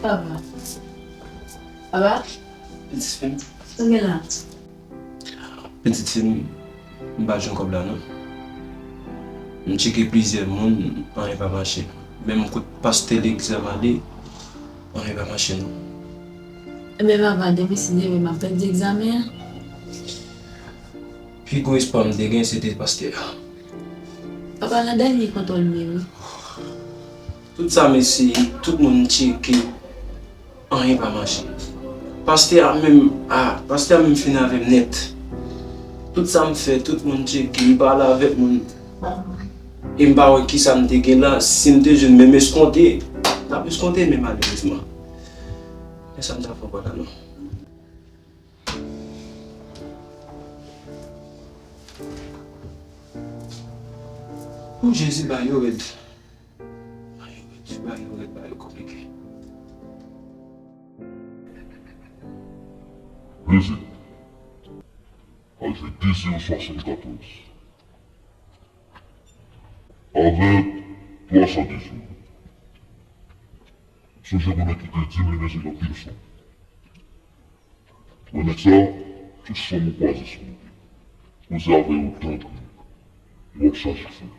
Papa. Papa? Pitit fi m. Sa w gen la? Pitit fi m, m pa jwenn kòb la non. M tcheke plizyè moun, anyen pa mache. Menm kot pastè legliz la m ale, anyen pa mache non. Ebyen papa, depi si Dye vle m ap pèdi egzamen an. Pi gwo espwa m te gen se te pastè a. Papa, nan dènye kontwòl m ye wi. Tout sa m eseye, tout moun m tcheke, anyen pa mache. Pastè a menm, a, pastè a menm fin avè m nèt. Tout sa m fè, tout moun tcheke, m pale avèk moun. E m pa wè kisa m te gen la, si m te jwenn menm eskonte, m t ap eskonte men malerezman. Men sa m t ap fè ankò la non. O Jezi, bagay yo rèd. Bagay yo rèd, bagay yo rèd, bagay yo konplike. Jezi, al jwe de zewo swasannkatòz. Avèk twa san dizuit. Sonje konnen ki te di m li bezwen anpil sou. Wè nèg sa, tout fanm ou kwaze sou li. Koze avè yo tankou w ap chache fè.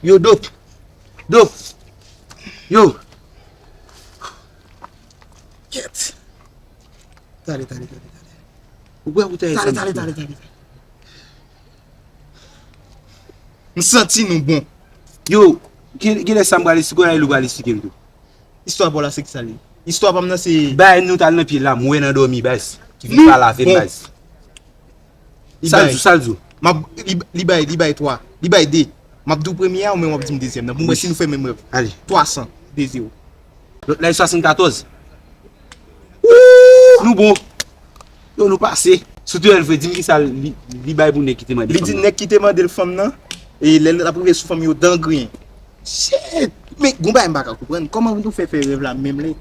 Yo, Dop! Dop! Yo! Kèt! Tande, tande, tande, tande. Ou kwè ou ta... Tande, tande, tande, tande. M santi nou bon. Yo, gen, gen lè sa m pral esplike w, lè ou pral esplike m tou. Istwa pa w la se kisa l ye? Istwa pa m nan se... Bay nou t al nan pye la, m wè nan dòmi, baz. Ki vin pale avè m, baz. Sa l di w, sa l di w. M ap, li, li bay, li bay twa. Li bay de. M ap di w premye a, ou menm w ap di m dezyèm nan. Pou m wè si nou fè menm rèv. Ale. Twa san, de zewo. Lòt la e swasannkatòz. Wouy! Nou bon. Yo, nou pase. Sitou Elve, di m kisa li, li bay pou nèg ki te mande fanm nan. Li di nèg ki te mande l fanm nan, e lè l ap rive sou fanm yo, dan griyen. Shit! Men, gon bagay m pa ka konprann. Kòman nou fè fè rèv la menm lè?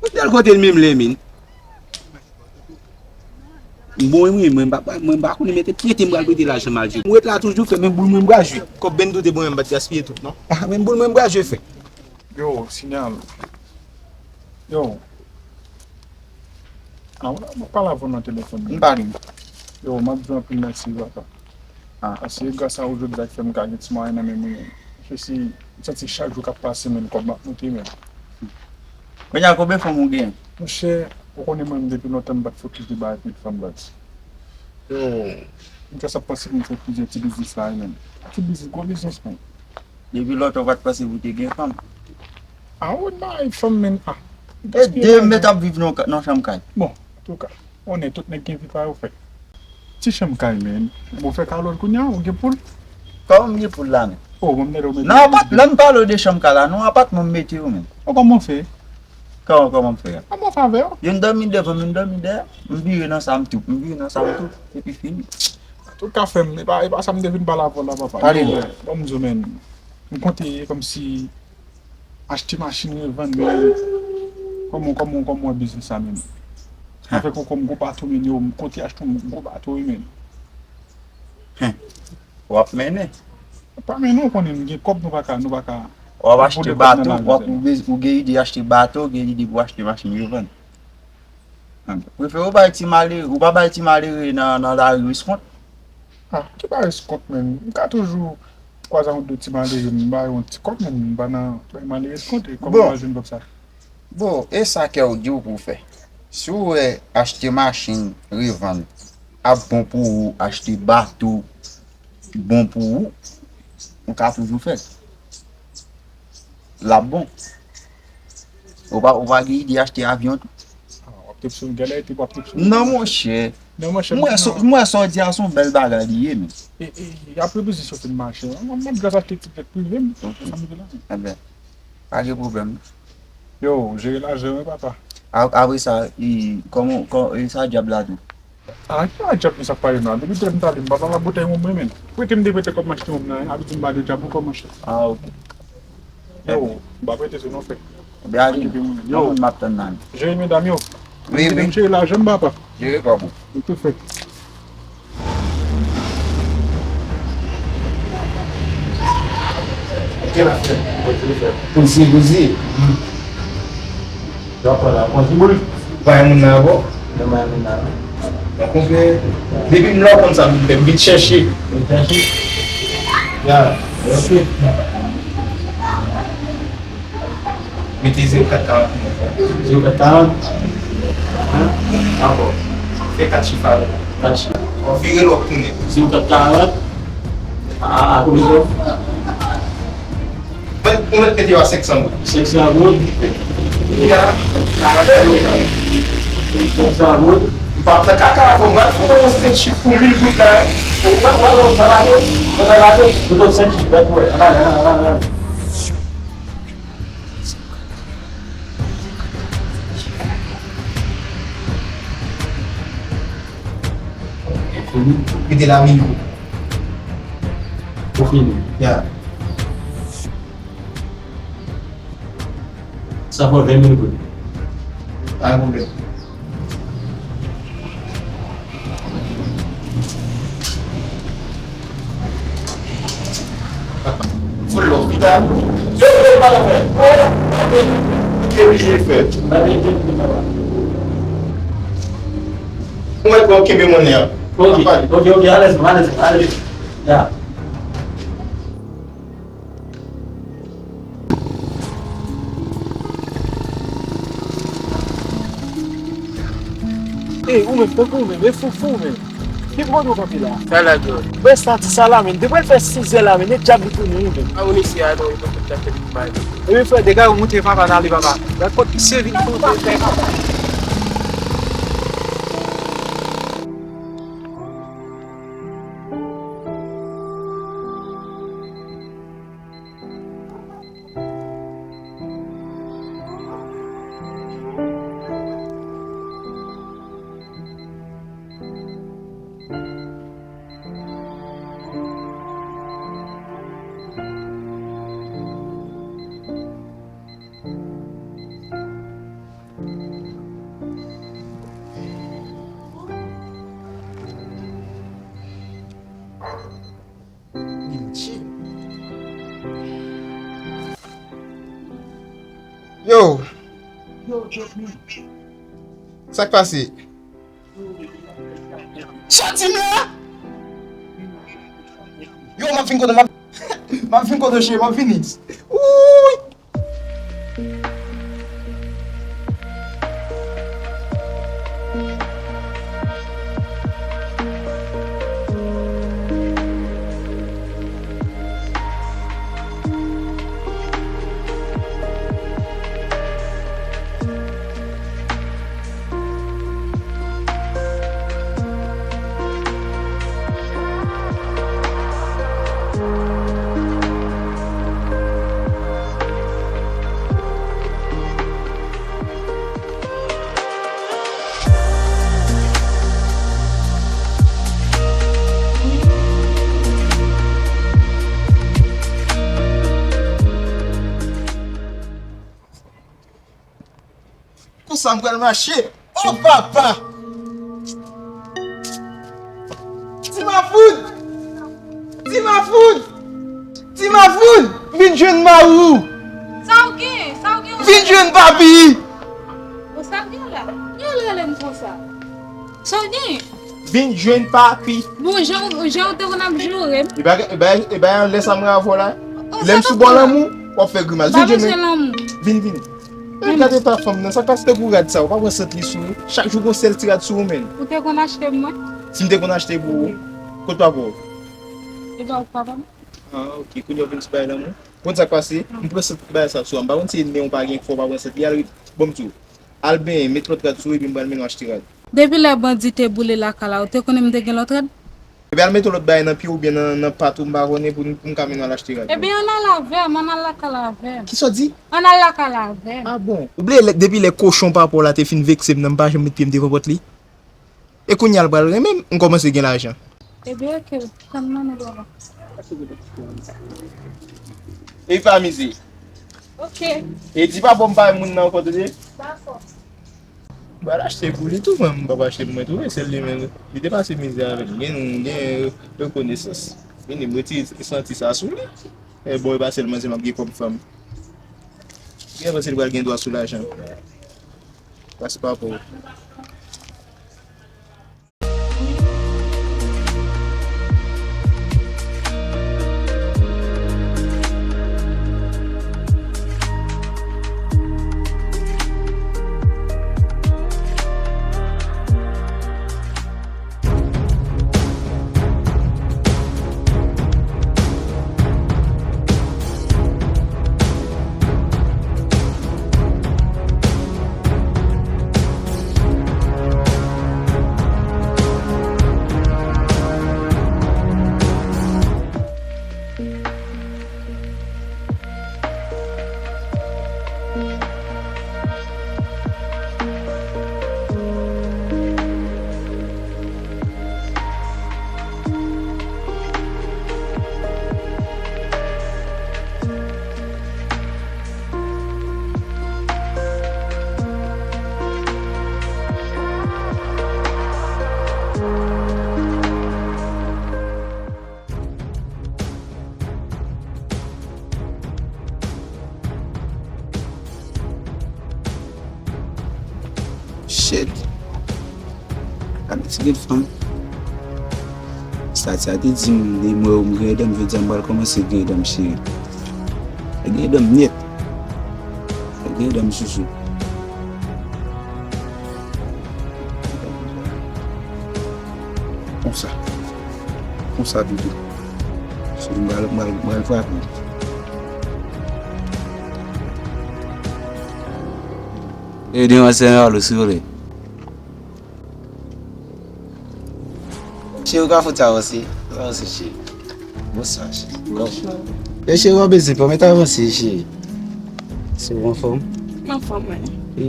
Ou t al kote l menm lè, men. M bon, wi, mwen, m pa, mwen, m pa konnen mete pye te m pral prete lajan m al jwe. M ret la toujou fè, men boul mwen m pral jwe. Kòb Bendo te ban mwen, m pa t gaspiye tout, non? Ah, men boul mwen m pral jwe fè. Yo, Sinyal. Yo. Ah, w la, m ap pale avè w nan telefòn. M pale. Yo, m ap di w anpil mèsi, papa. Ah. Paske gras a ou jodi a ki fè m ka gen ti mwayen nan men mwen. Paske si, m santi chak jou k ap pase, men kòb m ap moute, men. Kounye a, konbyen fanm ou gen? Monchè, ou konnen mwen, depi lontan, m pa t fokis de bagay pou fanm, baz. Yo, m fè sa panse pou m fè plizyè ti biznis la, men. Ti biznis, gwo biznis, men. Depi lontan ou pa t panse pou w te gen fanm? A, ou nan fanm, men, a. E de mèt ap viv nan, nan chanm kay. Bon, antouka, konnen tout nèg gen vi pa yo fè. Ti chanm kay, men. Bon, fè kalòt kounye a, ou gen poul? Kòman m gen poul la, men? Oh, bon, m tande w mete... Nan apat, lè m pale w de chanm kay la, nan apatman m mete yo, men. Oh, kòman w fè? Kòman, kòman m fè a? An bon favè. Youn dòmi devan m, youn dòmi dèyè. M vire nan sa m twoup, m vire nan sa m twoup. Epi fini. Antouka, frè m, e pa, e pa sa m te vin pale avè w la, papa. Pale non. Yo, ban m di w, men, m konte kòmsi achte machin, revann, men kòman, kòman, kòman w wè biznis sa, men? Avèk yon kòm gwo bato, men yo, m konte achte yon gwo bato, wi, men. Hen. W ap mennen. Pa mennen, ou konnen, m gen kòb, nou pa ka, nou pa ka. W ap achte bato, w ap, ou bez-, ou gen ide achte bato, ou gen ide pou achte machin revann. Prefere ou bay ti malere, ou pa bay ti malere nan, nan lari eskont. Ah, ki bay eskont, men? M ka toujou kwaze yon de ti malere, m ba yo yon ti kòb, men m pa nan bay malere eskont, e kòman m pa jwenn kòb sa? Bon, e sa kè w di w pou w fè. Si w wè achte machin, revann, ap bon pou ou, achte bato, bon pou ou, ou ka toujou fè l. L ap bon. Ou pa, ou pa gen ide achte avyon tou? Ah, w ap trip sou, gade epi w ap trip sou. Non, monchè. Non, monchè, m wè sa w di a se yon bèl bagay li ye, men. E, e, e apre biznis yo fin mache, m, m ap jis achte ti jèt prive m. Ok. Sa m vle la. Enben, pa gen pwoblèm. Yo, jere lajan wi, papa. A, apre sa, e, kòman, kò-, e sa djab la tou? A, ki a djab men sa pale nan? Depi tèlè m tande, m pa nan labouta yon mwen, men. Prete m de prete kòb m achte yon nan, a di m ba de djab ankò, monchè. Ah, ok. Yo, m pa prete sou non, frè. Ebyen, ale. Yo, m ap tann nan. Jere medam yo. Wi, wi. Jere lajan m, papa. Jere kòb ou. M tou fè. Gen la fè. Poze, poze. Poze, poze. Yo ap pran la. Pran ti boul. Bay moun nan ankò. Yo bay moun nan. Donk, konpè, depi m la, w konn sa m vin fè, m vin chèche. Vin chèche. Ya, ok. Mete zewo kat karant pou mwen, frè. Zewo kat karant. Hein? Ankò. Fè kat chif avè l. Kat chif. Bon, vire l, w ap tounen. Zewo kat karant. A, a, a konbyen? Mwen, mwen mete yo a senk san goud. Senk san goud. Ya. Senk san goud. M p ap nan kaka, fò m al fè yon sèt chif pou mil goud la. Ou pa, ou pa, ou pa lage, ou pa lage, ou donn senk chif, gad pou wè. Ann ale, ann ale, ann ale. Fini. Mete la mil goud. Ou fini. Ya. Sa fè ven mil goud. Pa gen pwoblèm. Fout lòf pita. Yo, yo, pa la fè. Ke bliye fè. Ou mèt bon kenbe monnen an. Ok, ok, ok, alèz, alèz, alèz. Ya. Ey, ou menm, tankou ou menm, e foufou ou menm. Ki pwoblèm ou kanpe la? Sa la, bro. Wè santi sa la, men. Depi l fè sizè la, men, e dyab li tounen, wi, men. A, moun isi a, non, li pa fè sa, fè li mal. Epi, frè, dega yo moute, papa, n ale, papa. Gad kot misye vin pote, papa. Yo! Sa k pase? Soti m la! Yo, m ap vin kote, m ap, m ap vin kote cheri, m ap vini. Wouy! Konsa m pral mache. O papa! Ti Mafout! Ti Mafout! Ti Mafout! Vin jwenn mari w! Sa w gen? Sa w gen? Vin jwenn papi! O, sa w gen la? Yo rele m konsa. Sa w gen? Vin jwenn papi. Bon, jan, jan w te konn ap joure m. E bagay, e bagay, e bagay lè sa mwen avè w la. Lè m sou bò lanmou, w ap fè grimas. Vin jwenn mwen. Vin, vin. E gade pa fanm nan, sa k pase tankou rad sa, ou pa pran sant li sou ou. Chak jou gon sèl ti rad sou ou, menn. Ou te konn achte m mwen? Si m te konn achte pou ou, kote papa w? E ba ou papa m. Ah, ok, kounye a w vin sou bagay lanmou. Konn sa k pase, m pran sant bagay sa sou ou. M pa konn si e nen ou pa gen fò w pa pran sant li, al, bon, m di w. Al benyen, met lòt rad sou ou, epi m pral mennen w achte rad. Depi lè bandi te boule lakay la, ou te konnen m te gen lòt rad? Ebyen, al mete lòt bagay nan pye w oubyen nan, nan pat ou, m pa konnen, pou n, pou m ka mennen w al achte rad. Ebyen, ann al avè m, ann al lakay la avè m. Kisa w di? Ann al lakay la avè m. Ah bon? Ou bliye lè, depi lè kochon papa w la te fin vekse m nan, m pa janm met pye m devan pòt li? E kounye a l pral renmen m, m kòmanse gen lajan. Ebyen, ok, tann nan, nou papa. E pa mize. Ok. E di papa w m pa wè moun nan ankò, tande? Dakò. M pral achte pou li tou, mwen, m pap achte pou mwen tou, e sèl li menm, li te pase mizè avè m, gen, gen rekonesans. Vini, m retire santi sa sou li. E bon, e pa sèlman se m ap gen kòm fanm. Gen panse li pral gen dwa sou lajan. Pase pa pou. Shit. Gade ti grenn fanm. Stati a te di m, depi m wè w m gen edan, m vle di a m pral kòmanse gen edan, cheri. Gen edan m nèt. Gen edan m sousou. Konsa. Konsa pito. Cheri, m pral, m pral, m pral frape. E demanzè alo, si w vle. Cheri, ou ka fout avanse. Avanse, cheri. Bonswa, cheri. Bonswa. E cheri, w ap bezwen pa mèt avanse, cheri. Si w anfòm? M anfòm, wi. E,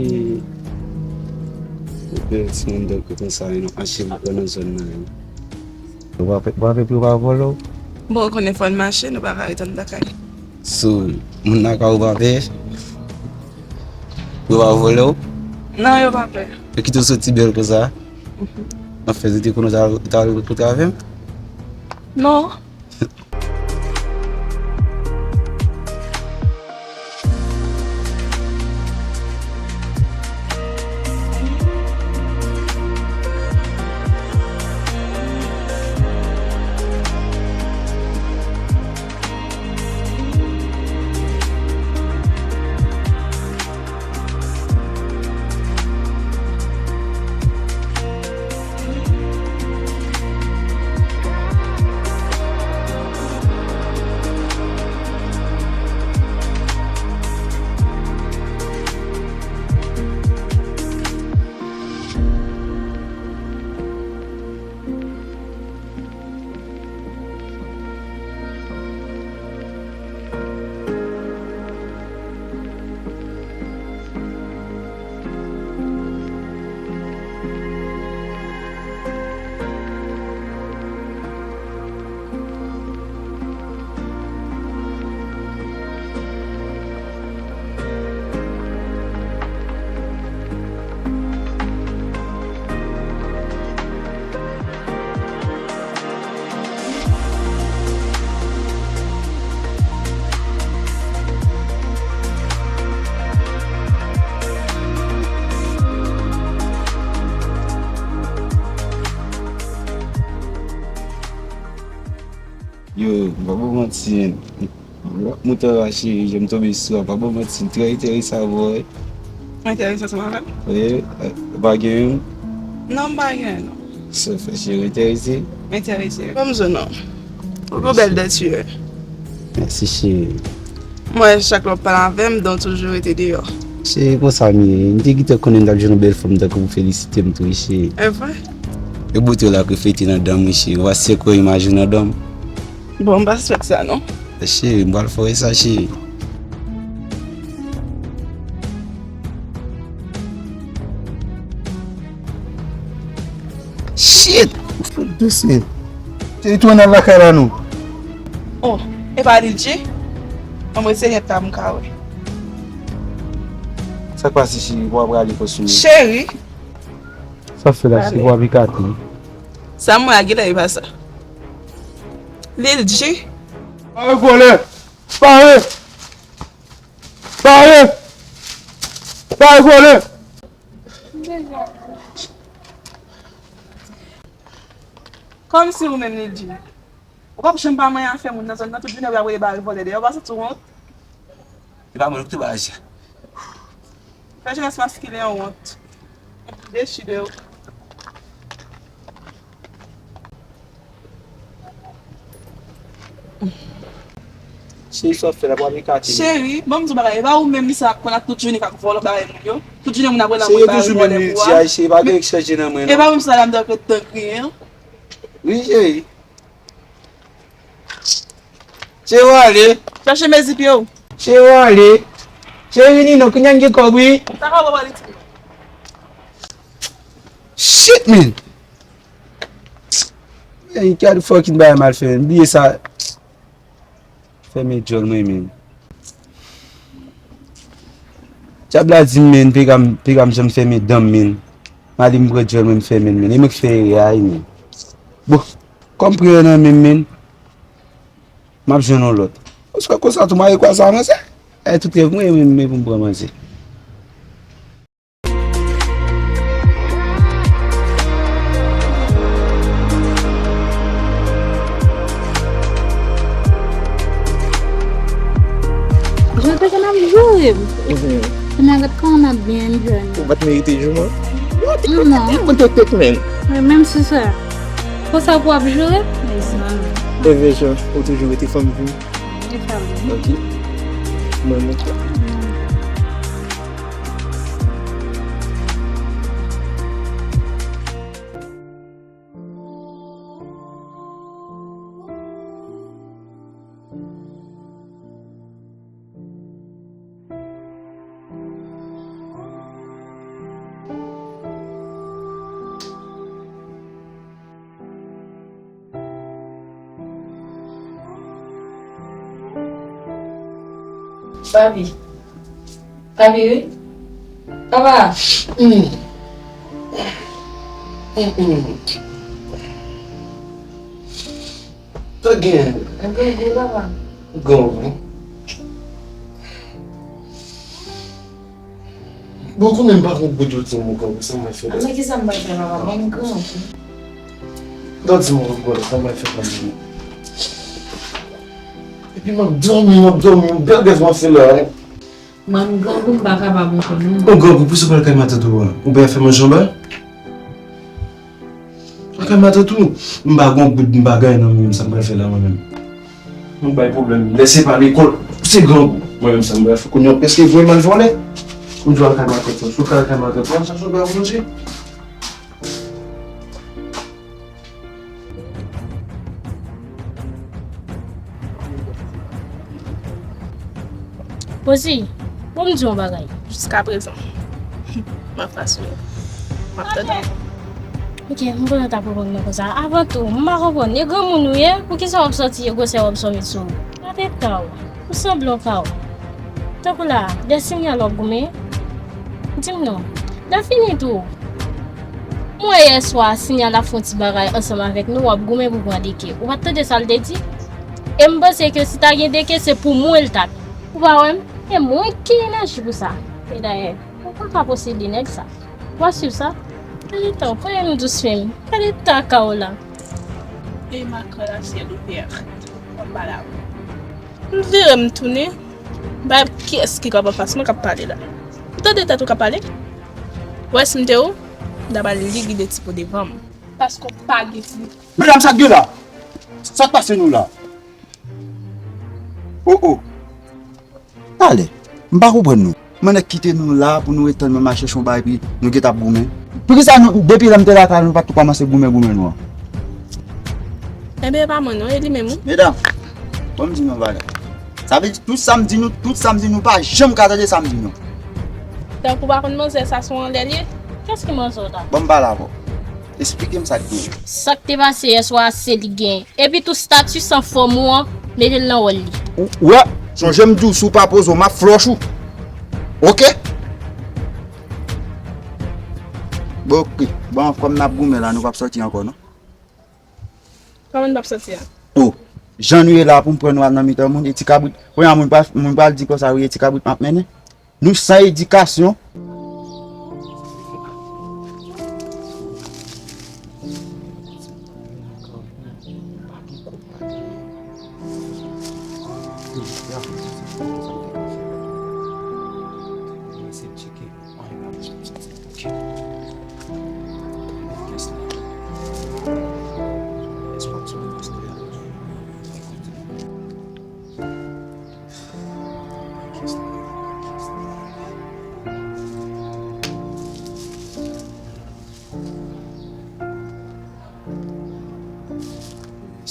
ou bèl timoun dòk konsa, wi, non, an cheri, nan zòn nan, wi. Ou pa pè, ou pa pè pou yo pa vòlè w? Bon, ou konnen fò n mache, nou pa ka ret anndan kay. So, moun lakay ou pa pè? Yo pa vòlè w? Non, yo pa pè. Yo kite w soti bèl konsa? Mhm. Anfen, ou te konnen w ta, w ta al rankontre avè m? Non. Yo, m pa ba w manti, m ap moute anba cheri, jan m tonbe sou a, m pa ba w manti, m trè enterese avè w, wi. Enterese ansanm avè m? Wi, ou pa gen youn? Non, m pa gen, non. Sa w fè, cheri, enterese? Enterese. Ban m zo non. Ou gon bèl denti, wi. Mèsi, cheri. Mwen, chak lè w ap pale avè m, dan w toujou rete deyò. Se konsa m ye. M te gentan konnen m t ap jwenn yon bèl fanm tankou w felisite m tou, wi, cheri. E vre? E bote w la k reflete nan dan m, wi, cheri. Ou pa sèk wè imaj ou nan dan m? Bon, m pa swete sa, non. Cheri, m pral fè w sa, cheri. Shit! Fout dousman. Cheri, tounen al lakay la non. Oh, e pa Lil G? Anmwe se yèt la m ka wè. Sa k pase, cheri? W ap prale kòs ou? Cheri! Sa fè la, cheri, w ap ekate. Sa m wè a genlè e pa sa. Lil G? Al vòlè! Pare! Pare! Pare vole! Kòmsi ou menm, Nidji? Ou p ap janm pa manyen afè moun nan zòn nan, tout jounen w ap voye bagay vòlè dèyè, ou pa santi w wont? E pa mwen ki te bagay sa. Fè jenès maskilen an wont. Dechi de ou. Cheri, sa w ap fè la, pa pikache. Cheri, ban m di w bagay, e pa ou menm sa k konn ap tout jounen k ap vòlò bagay moun yo? Tout jounen moun ap rele anmwe bagay vòlè pou a. Cheri, toujou menm Nidji a, cheri, pa gen ekstra je nan mwen non. E pa ou menm sa la m dwe ret tann griyen an? Wi, cheri. Cheri, w ale. Chache mezi pye w. Cheri, w ale. Cheri, vini non, kounye a n gen kòb, wi. Sa ka wè w ale ti. Shit, man. Hey, gad fucking bagay mal fè, man. Bliye sa. Fèmen djòl mwen, men. Dyab la di m, men, piga m, piga m janm fèmen dan m, men. M ale m pran djòl mwen, m fèmen l, men. E mwen k fè erè a, wi, men. Bon, kòm m pran nan men m, men, m ap jwenn yon lòt. Paske konsa tou, m ale kwa sa manzè. E tout rèv mwen, men, men pou m pran manzè. Jodi a n ap joure m. Mhm. Kounye a gad kòman n ap byen enjoy nou. Ou pa t merite jou mwen? Non. Mwen te tèt men. Men menm si sa, konsa pou ap joure? Mezanmi. Bebe Jean, ou toujou rete fanm vi m. Rete fanm vi m. Ok. Mwen menm. Papi. Papi, wi. Papa. Mm. Mm, mm. Sa gen? Gen gou, papa. Gou. Bon, konnen m pa konn kote w di m ou konn sa mwen fè la. Men kisa m pral fè, papa? Bon, m grangou. Gad di m ou konn sa mwen fè la. Epi m ap dòmi, m ap dòmi, yon bèl rèv mwen fè la, hein. Mwen, m grangou, m pa kapab ankò, non. Ou grangou, poukisa w pa al kay matant ou a? Ou pa fè manje anba? Kay matant ou, m pa gon goud, m pa gen nan men m, sa m pral fè la mwen menm. Nou bay pwoblèm. Lè se pa lekòl, se grangou. Mwen menm sa m pral fè. Kounye a w prèske voye m al vòlè. Ou di w al kay matant ou. Si w al kay matant ou, sa se w pral manje. Pozi, bon m di yon bagay. Jiskaprezan, m ap rasire w. M ap tande w. Ok, m konnen w t ap reponn mwen konsa. Avan tou, m pa konprann. E granmoun ou ye, poukisa w ap sòti e gwosè w ap sòti sou ou? Gade eta w. Ou sanble yon kawo. Tankou la, de sinyal w ap goumen? Di m non. Lè fini tou, m wè yè swa sinyal ap fè yon ti bagay ansanm avèk nou, w ap goumen pou pran deke. Ou pa t tande sa l te di? E m panse ke si ta gen deke, se pou mwen l t ap. Ou pa wè m? E mwen ki gen enèji pou sa. E dayè, ou pa ka posede nèg sa. W a swiv sa? Gade tan, premye m dous fim. Gade ta kawo la. E makan la, syèl ouvè. Anba la. M vire m tounen. Bay kiyès ki kap anfas mwen k ap pale la. Ou tande tèt ou k ap pale? Ou wè si m te ou, m ta ba l ligide ti po devan m. Paske w pa gen fi. Medam, sa k gen la? Sa k pase nou la? Oh, oh. Talè, m pa konprann nou. Mwen nèk kite nou la pou nou ret tann mwen m al chèche yon bagay epi nou gentan ap goumen. Poukisa nou, depi lè m te lakay nou, pa t tou kòmanse goumen goumen nou an? Enben, e pa mwen non, e li menm wi. Medam, bon m di nou yon bagay. Sa vle di tout sa m di nou, tout sa m di nou, pa janm ka tande sa m di nou. Tankou pa konn manzè sa se yon anlè l ye? Kiyès ki manzè w la? Bon, m pale avè w. Esplike m sa k gen. Sa k te pase yè swa a se li k genyen. Epi tou stati san fòm ou an, mete l nan wòl li. Ou wè, sonje m di w si w pa poze w, m ap flòch ou. Oke? Bon, oke. Bon, kòm n ap goumen la, nou p ap sòti ankò, non? Kòman n p ap sòti a? Oh. Jan nou ye la pou m pran nou al nan mitan moun, e ti kabrit. Kounye a moun pral, moun pral di konsa, wi, e ti kabrit m ap mennen. Nou san edikasyon.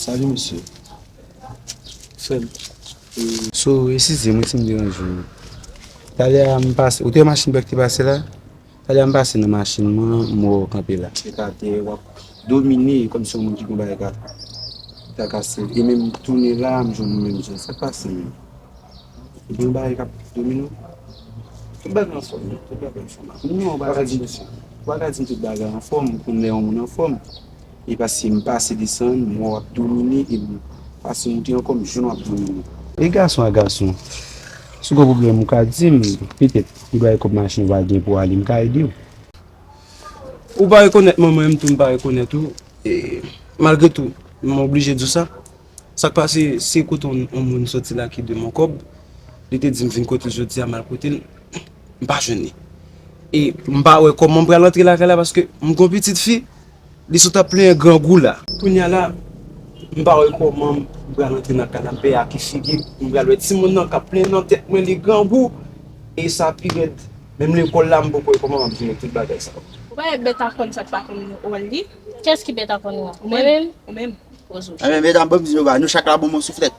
Salut, monsieur. Frè m. So, eskize mwen si m deranje w. Talè a m pase, ou te wè machin bèk te pase la? Talè a m pase nan machin mwen, m wè w kanpe la. Epa te w ap domine kòmsi yon moun ki gon bagay ka trakase l. E menm tounen la, m jwenn ou menm jan. Sa k pase menm? Ou gen yon bagay k ap domine w? Tout bagay anfòm, tout bagay anfòm. Non, ou pa ka di m, ou pa ka di m tout bagay anfòm, pou m lè yon moun anfòm. E paske m pase desann, m wè w ap domine, e m pase moute ankò, m jwenn w ap domine. E gason a gason. Si w gen pwoblèm, ou ka di m, petèt, ou dwe kòb machin ou pa gen pou ale, m ka ede w. Ou pa rekonèt mwen, mwen menm tou, m pa rekonèt ou. E, malgre tou, m oblije di w sa. Sa k pase, se kote yon, yon moun soti la ki de m yon kòb. Li te di m vin kote l jodi a, m al kote l, m pa jwenn li. E m pa wè kòman m pral antre lakay la, paske m gon pitit fi, li sot ap plenyen grangou la. Kounye a la, m pa wè kòman m pral antre nan kay la, m pè ak figi, m pral wè timoun nan k ap plenyen nan tèt mwen, li grangou, e sa pi rèd. Menm lekòl la, m poko wè kòman m ap jere tout bagay sa yo. Ou pa wè bèt a kòn sa k pa konn wòl li? Kiyès ki bèt a kòn nan? Ou menm? Ou menm? Poze w. Enben, medam, ban m di nou bagay, nou chak la ban m yon souflèt.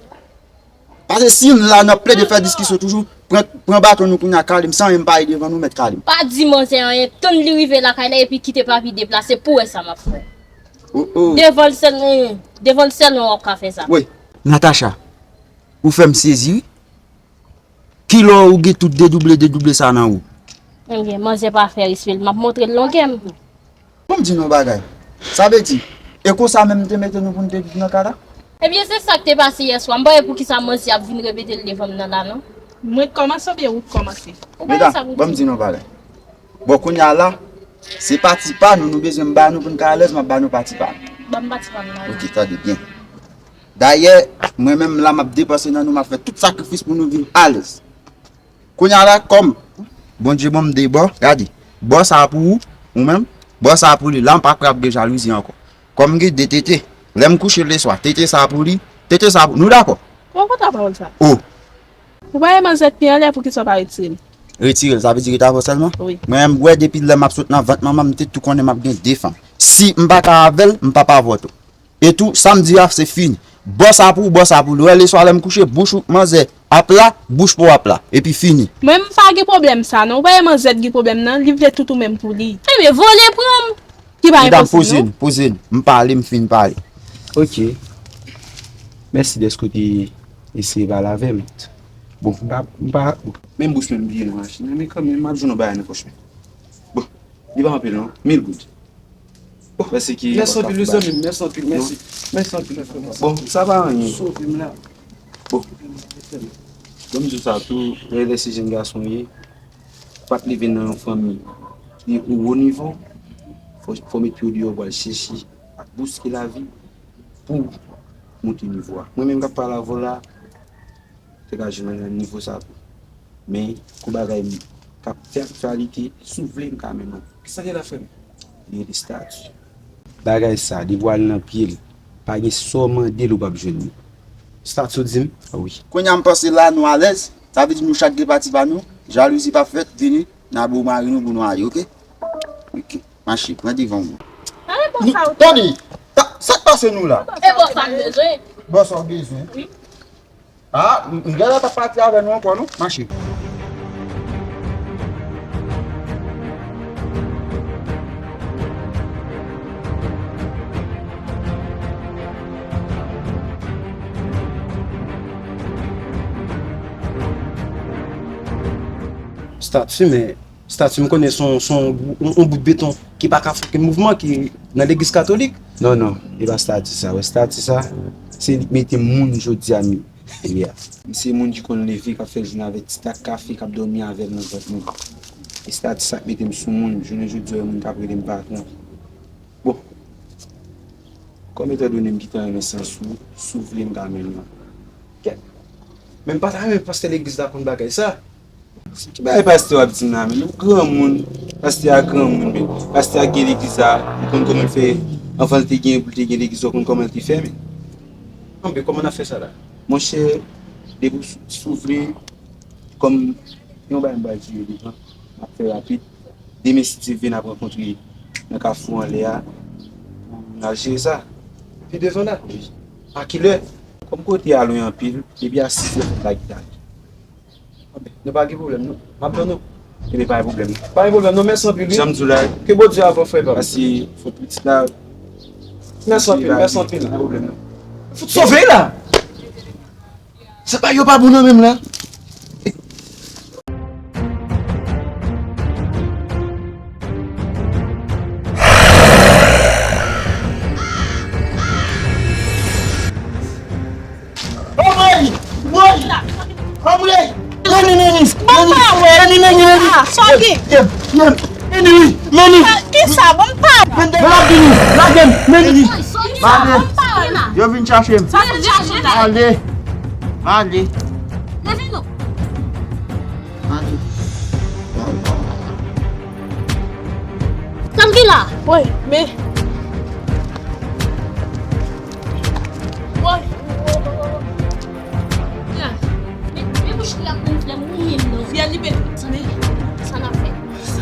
Paske si n la, n ap plede fè diskisyon toujou, pran, pran baton nou kounye a, kale m, san anyen m pa ye devan nou, mèt kale m. Pa di manzè anyen, tann li rive lakay la epi kite papi deplase pou wè sa m ap fè. Oh, oh. Devan l sèlman, devan l sèlman w ap ka fè sa. Wi. Natacha, ou fè m sezi, wi. Kilè ou gen tout dedouble, dedouble sa nan ou? Ebyen, manzè pa fè respè l, m ap montre l longè m. Bon, m di nou yon bagay. Sa vle di, e konsa menm m te mete nou pou n te viv nan kay la? Ebyen, se sa k te pase yè swa. M pa wè poukisa manzè ap vin repete l devan m nan la, non. Mwen kòmanse oubyen ou kòmanse? Ou pa wè sa pou di? Medam, ban m di nou yon bagay. Bon, kounye a la, se pati pa nou, nou bezwen m ba nou pou n ka alèz, m ap ba nou pati pa nou. Ban m pati pa m la. Ok, tande byen. Dayè, mwen menm la, m ap depanse nan nou, m ap fè tout sakrifis pou nou viv alèz. Kounye a la, kòm Bondye ban m de bò, gade, bò sa a pou ou, ou menm, bò sa a pou li, la m pa kwè ap gen jalouzi ankò. Kòm m gen de tete, lè m kouche leswa, tete sa a pou li, tete sa a pou, nou dakò? Ou konn pawòl sa? O. Ou pa wè manzè k pi anlè, poukisa w pa retire l? Retire l, sa vle di rete avè w sèlman? Wi. Mwen menm, m wè depi lè m ap sot nan vant manman m, m te tou konnen m ap gen de fanm. Si m pa ka avè l, m p ap avè w tou. E tou, sa m di a, se fini. Bò sa pou ou, bò sa pou li. Ou wè, leswa lè m kouche, bouch ou, manzè, ap la, bouch pa w ap la. Epi fini. Mwen, m pa gen pwoblèm sa, non. Ou pa wè manzè t gen pwoblèm nan, li vle tout ou menm pou li. Ebyen, vole pran m. Ki pa enposib, non? Medam, poze n, poze n. M pale, m fin pale. Ok. Mèsi dèske w te eseye pale avè m. Bon, m pa, m pa. Menm bouch mwen m bliye nan machin nan, men kanmenm, m ap jwenn yon bagay nan pòch mwen. Bon, li pa anpil, non. Mil goud. Bon, mèsi ki. Mèsi anpil, zanmi m. Mèsi anpil, mèsi. Mèsi anpil, frè m. Bon, sa pa anyen. Sove m la. Bon. Bon, m di w sa tou, lè, lè se jèn gason w ye, ou pa t leve nan yon fanmi ki o nivo, fò, fò w met pye w deyò pou w al chèche ak bouske lavi pou w monte nivo a. Mwen menm k ap pale avè w la, te ka jwenn nan nivo sa tou. Men, kou bagay m k ap fè aktyalite, si w vle, m ka mennen w. Kisa gen la, frè m? Li rele estati. Bagay sa, depi w al nan pye l, pa gen sa w mande l ou p ap jwenn li. Estati w di m? Wi. Kounye a m panse la nou alèz, sa vle di nou chak gen pati pa nou, jalouzi p ap fèt, vini, n a ba w mari nou pou nou ale, oke? Oke. Mache, pran devan w. Tande, sa, sa k pase nou la? E bò sa m bezwen. Bò sa w bezwen? Wi. Ah, m, m genlè p ap pati avè nou ankò, non? Mache. Stati, men Stati m konnen se yon, se yon, yon, yon bout beton ki pa ka fè okenn mouvman, ki nan legliz katolik. Non, non, e pa stati sa. Wè stati sa, Se li k mete m moun jodi a m ye a. M se moun ki konn leve, k ap fè jounen avèk ti tak kafe k ap dòmi avè m nan vant mwen. E se ta sa k mete m sou moun, jounen jodi a, moun k ap rele m patwon. Bon, kòm etandone m gentan renmen sans ou, si w vle m ka mennen w. Kèt. Men m pa ta renmen pastè legliz la konn bagay sa. Ki bagay pastè w ap di m la, men? Ou granmoun, pastè a granmoun, men pastè a gen legliz la, ou konn kòman l fè, anvan l te gen, pou l te gen legliz la, ou konn kòman l te fè, men. Anben, kòman n ap fè sa la? Monchè, depi w sou-, si w vle, kòm yon bagay m pral di yo devan, m ap fè rapid. Demen, si Dye vle, n ap rankontre nan kafou anlè a, pou n al jere sa. Pi devan la? Wi. A kilè? Kòm kote a lwen anpil, depi a sizè fòk m ta gentan ale. Anben, nou pa gen pwoblèm, non. M ap tann ou. Ebyen, pa gen pwoblèm, non. Pa gen pwoblèm, non. Mèsi anpil, wi. Jan m di w la. Ke Bondye avè w, frè pa m. Paske fòk pitit la. Mèsi anpil, mèsi anpil. Pa gen pwoblèm, non. Fout sove la! Sa pa yo pa bon nan menm la. Anmwey! Woy! Anmwey! Meni, meni! Meni, meni, meni, meni! Ah, sòti! Yèm, yèm, yèm! Meni, wi! Meni! Kisa? Bon, pa! Meni, lage m! Lage m! Meni, wi! Mande! Yo vin chache m! Mande! Mande! Mande! Sa m gen la? Woy, men. Woy. Men, men bouch li ap gonfle m, ou menm non. Fyèl li pete. Tande, sa n ap fè?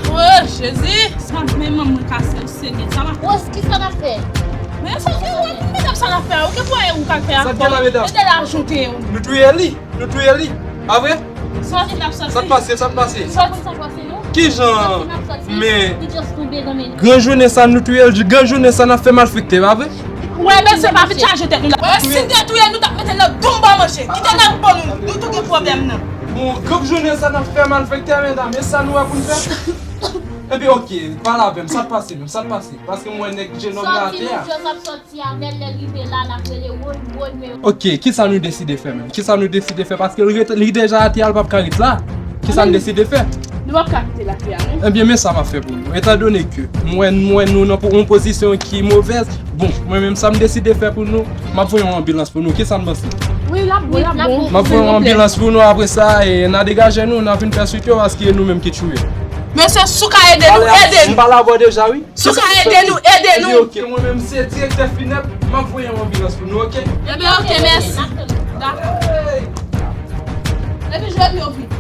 O Jezi, sa men manman kase w, Senyè, sa n ap fè? Rose, ki sa n ap fè? Men sa, men wè, men sa n ap fè, ou gen pou wè ou ka fè a. Sa k gen la, medam? Mete la ajoute yo. Nou touye li. Nou touye li. Pa vre? Sòti n ap sòti. Sa k pase? Sa k pase? Sòti. Ki jan? Men gran jounen sa nou touye l, gran jounen sa n ap fè malfektè, pa vre? Wè, mesye, pa vin chaje tèt nou la. Wè, si n te touye l, nou t ap mete l nan doum ba manje. Kite n al ban nou, nou tou gen pwoblèm nan. Bon, gran jounen sa n ap fè malfektè, medam, e sa nou wè pou n fè? Ebyen, oke, pa la avè m, sa k pase menm, sa k pase? Paske m wè nèg jenòm la atè a. Sòti, nou jis ap sòti. Si avè l, lè l rive la, l ap rele Won, Won, men. Oke, kisa nou deside fè menm? Kisa nou deside fè? Paske li ret-, li deja atè a, li p ap ka ret la. Kisa n deside fè? Nou p ap ka kite l atè a, non. Ebyen, men sa m ap fè pou nou. Etandone ke m wè, m wè nou nan po-, yon pozisyon ki movèz, bon, mwen menm, sa m deside fè pou nou, m ap voye yon anbilans pou nou. Kisa n panse? Wi, l ap bon, l ap bon. M ap voye yon anbilans pou nou, apre sa, e, n a degaje nou, n a vin fè swit yo, paske nou menm ki tchouye. Mesye, si w ka ede nou, ede nou. M pale avè w deja, wi. Si w ka ede nou, ede nou. Ebyen, oke, mwen menm se direktè Finèp, m ap voye yon anbilans pou nou, oke? Ebyen, oke, mèsi. Dakò. Epi jodi yo vin.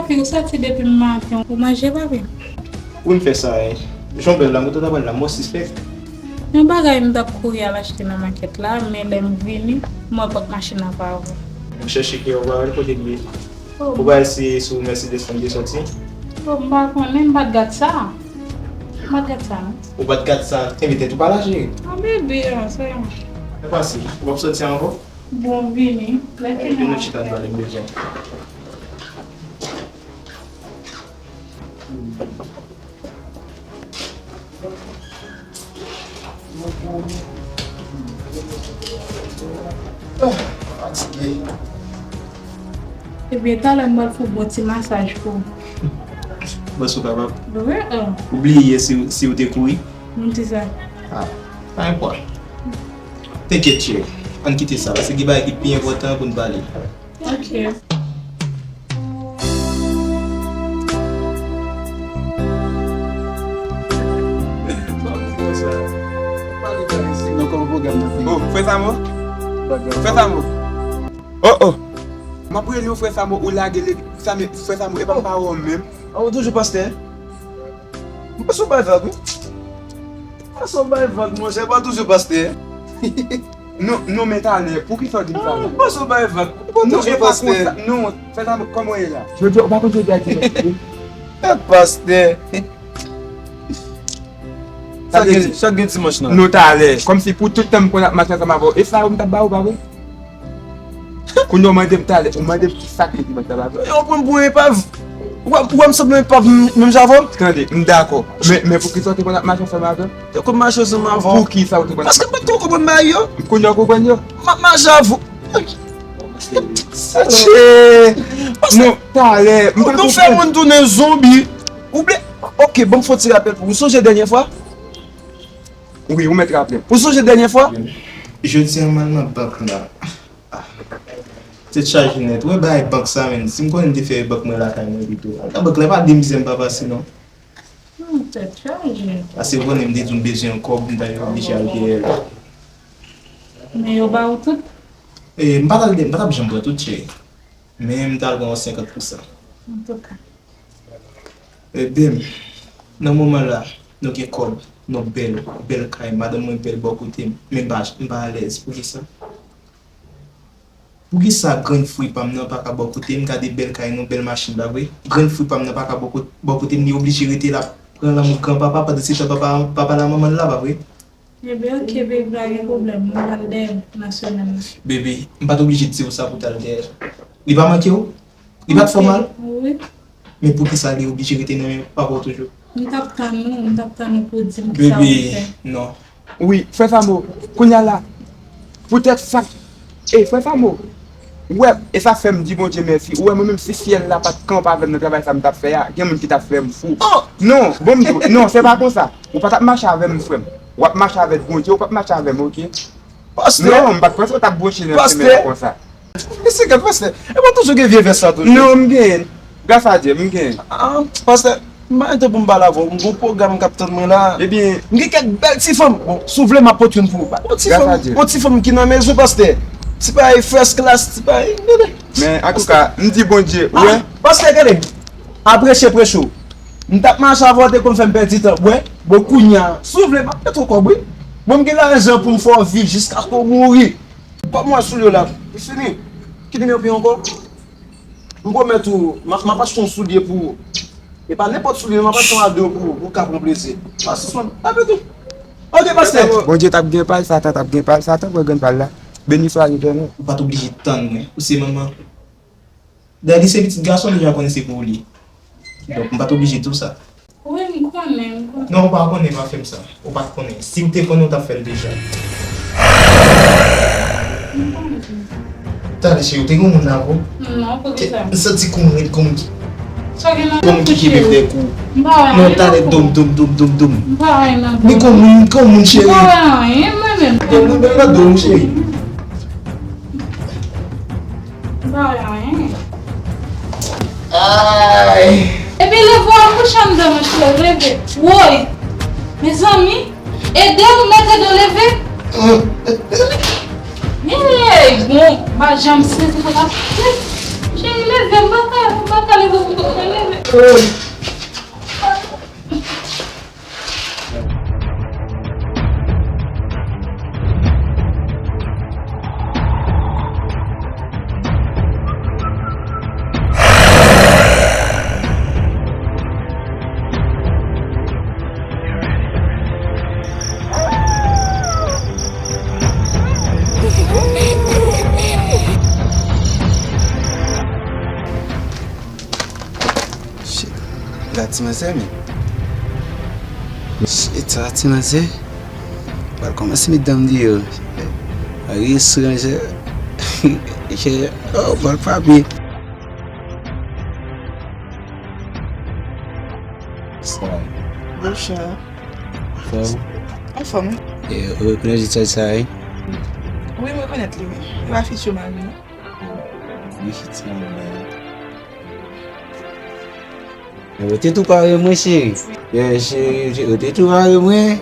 Fi, ou soti depi maten, ou manje, papi? Wi, m fè sa, wi. Jan w bèl la, m kontan ta pral la, m wè w sispèk. Yon bagay m t ap kouri al achte nan makèt la, men lè m vini, m wè pòt machin nan pa ouvè. M chèche kè w pa wè l, kote l ye? Oh. Ou pa wè se sou Mercedes mwen te soti? Oh, m pa konnen, m pa t gad sa. M pa t gad sa, non. Ou pa t gad sa, kenbe tèt ou pa la, cheri. Ah, bebe, ah, sa yon. Lè pase, ou p ap soti ankò? Bon, vini. Lè fini, nou chita, nou pale, m bezwen. Ah, fatige. Ebyen, talè m pral fè yon bon ti masaj pou ou. Bon, si w kapab. Wi, ah. Ou bliye yè si, si w te kouri? M di sa. Ah, pa gen pwoblèm. Tenkèt, cheri. Ann kite sa, paske gen bagay ki pi enpòtan pou n pale. Ok. Oh, frè Samo? Frè Samo? Oh, oh. M ap rele w frè Samo, ou lage li, Samo, frè Samo, e pa m pa wè w menm. Ah, ou toujou pastè? M panse w bay vag, wi. M panse w bay vag, monchè, pa toujou pastè. Non, non, men talè, poukisa w di m sa? Ah, m panse w bay vag. Ou pa toujou pastè. Non, e pa konsa. Non, frè Samo, kòman w ye la? Jodi a, ou pa konn jodi a dimanch, wi. Pastè. Sa vle di, chak gen dimanch nan. Non, talè, kòmsi pou tout tan m konn ap mache ansanm avè w, e sa yo m t ap ba ou, pa vre? Kounye a w mande m talè, ou mande m kisa k te di mwen sa pa vre. Yo pran m pou yon epav. Ou wè, ou wè m sanble yon epav m- menm jan avè w? Tande, m dakò. Men, men poukisa w te konn ap mache ansanm avè m? Te konn mache ansanm avè w. Poukisa w te konn ap mache? Paske m pa t ko konprann bagay yo. Kounye a w konprann yo? M ap mache avè w. Satye! Non, talè, m pa konprann. Nou fè moun tounen zonbi. Ou bliye? Ok, ban m fè yon ti rapèl pou ou. Ou sonje dènye fwa? Wi, ou mèt raple m. Ou sonje dènye fwa? Jodi a m al nan bank la. Ah, tèt chaje nèt. Ou wè bagay bank sa, menn. Si m konnen m te fè bank mwen lakay mwen pito. Al nan bank la, pa de mizè m pa pase, non. Hmm, tèt chaje. Paske ou konnen m te di w m bezwen yon kòb, m ta oblije al dèyè l. Men yo ba ou tout? E, m pa t al de- m pa t ap janm pran tout, cheri. Men m t al pran yon senkant pou san. Antouka. Ebyen, nan moman la, nou gen kòb, nou bèl, bèl kay, madanm mwen bèl bò kote m, men m pa, m pa alèz. Poukisa? Poukisa grenn fri pa m nan pa ka bò kote m, gade bèl kay nou, bèl machin, pa vre? Grenn fri pa m nan pa ka bò ko- bò kote m, li oblije rete la, pran lanmou granpapa, pandan se tan papa, papa l ak manman l la, pa vre? Ebyen, ok, baby, pa gen pwoblèm. Mwen pral dèyè w nan semèn nan. Baby, m pa t oblije di w sa pou w t al dèyè l. Li pa manke w? Li pa t fè w mal? Wi. Men poukisa li oblije rete nan men papa w toujou? M t ap tann ou, m t ap tann ou pou w di m kisa w fè. Baby, non. Wi, frè Samo, kounye a la, poutèt sa, e frè Samo, ou wè, e sa fè m di Bondye mèsi, ou wè mwen menm si syèl la pa t kanpe avè m nan travay sa m t ap fè a, gen moun ki t ap fè m fou. Oh! Non, bon m di w, non, se pa konsa. Ou pa t ap mache avè m, frè m. W ap mache avèk Bondye, ou p ap mache avè m, oke? Pastè! Non, m pa t panse w t ap bwonche nan chemen an konsa. Mesye, gad pastè. E pa toujou gen vye vès la toujou. Non, m genyen l. Gras a Dye, m genyen l. Ah, pastè, m pa gen tan pou m pale avè w. M gen yon pwogram k ap tann mwen la. Ebyen. M gen kèk bèl ti fanm. Bon, si w vle, m ap pote youn pou ou. Yon ti fanm, yon ti fanm ki nan mezon, pastè. Ti bagay first class, ti bagay. Men, antouka, m di Bondye, ou wè. Ah, pastè, gade. Apre che precho. M t ap mache avè w, te konn fè m pèdi tan. Wè, bon, kounye a, si w vle, m ap mete w kòb, wi. Bon, m gen lajan pou m fè w viv jiskaske w mouri. Kòb mwen soulye w la, li fini. Ki nimewo pye ankò? M pwomèt ou, m ap, m ap achte yon soulye pou ou. E pa nenpòt soulye, m ap achte yon a de pou ou, pou w ka pran plezi. Pa sispann, pa pete. Ok, pastè. Bondye t ap gen pa l, Satan t ap gen pa l, Satan pran grenn pa l la. Beni swa Letènèl. Ou pa t oblije tann mwen. Ou se manman. Dayè, li se pitit gason, li deja konnen se pou ou li ye. Donk, m pa t oblije di w sa. Wi, m konnen, m konnen. Non, ou pa konnen, pa fè m sa. Ou pa t konnen. Si w te konnen, ou t ap fè l deja. M konnen. Talè, cheri, ou te gen moun la, vo? Non, poukisa? M santi kou m rèd, kou m ki. Sa gen nan kou m ki kenbe fè kou. M pa wè anyen. Non, talè, dom, dom, dom, dom, dom. M pa wè anyen nan kou. Men kou moun, kou moun, cheri. M pa wè anyen, mwen menm. Dom, dom, dom, dom, cheri. M pa wè anyen. Ay! Epi leve w, mouche anndan, monchè, leve. Woy! Mezanmi, ede m, mete do leve. Hey, bon, m pa janm sezi sa k ap pase. Cheri, leve. M pa ka, m pa ka leve pou mwen leve. Shit. Gad ti manzè, men. Shit, sa ti manzè. Pral kòmanse met dan m deyò. Ay, estranjè. Oh, pral frape. Bonjou. Anfòm? Anfòm, wi. E, ou rekonèt Richard sa, wi? Wi, m rekonèt li, wi. Li pa fiti mari, non? Li fiti mari, wi. Ou te tou pare mwen, cheri. Yeah, cheri, ou te tou pare mwen.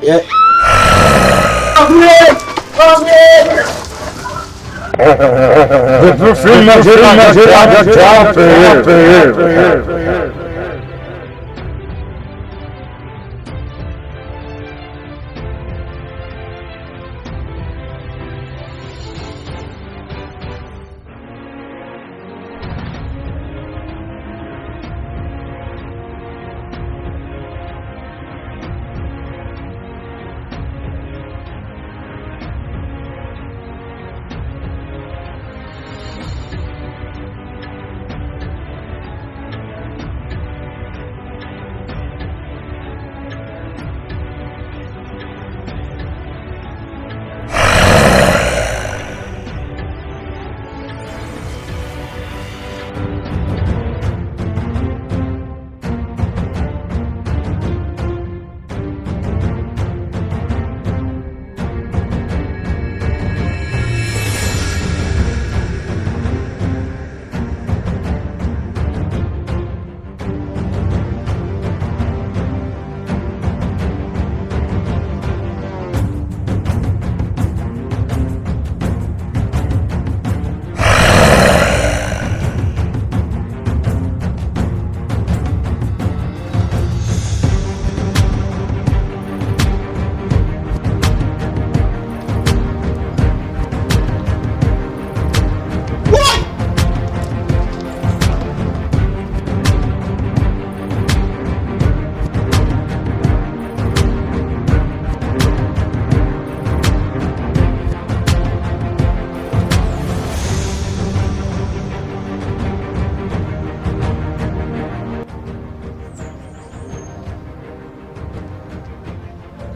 Yeah. Depi w fin manje, manje, manje, manje, manje.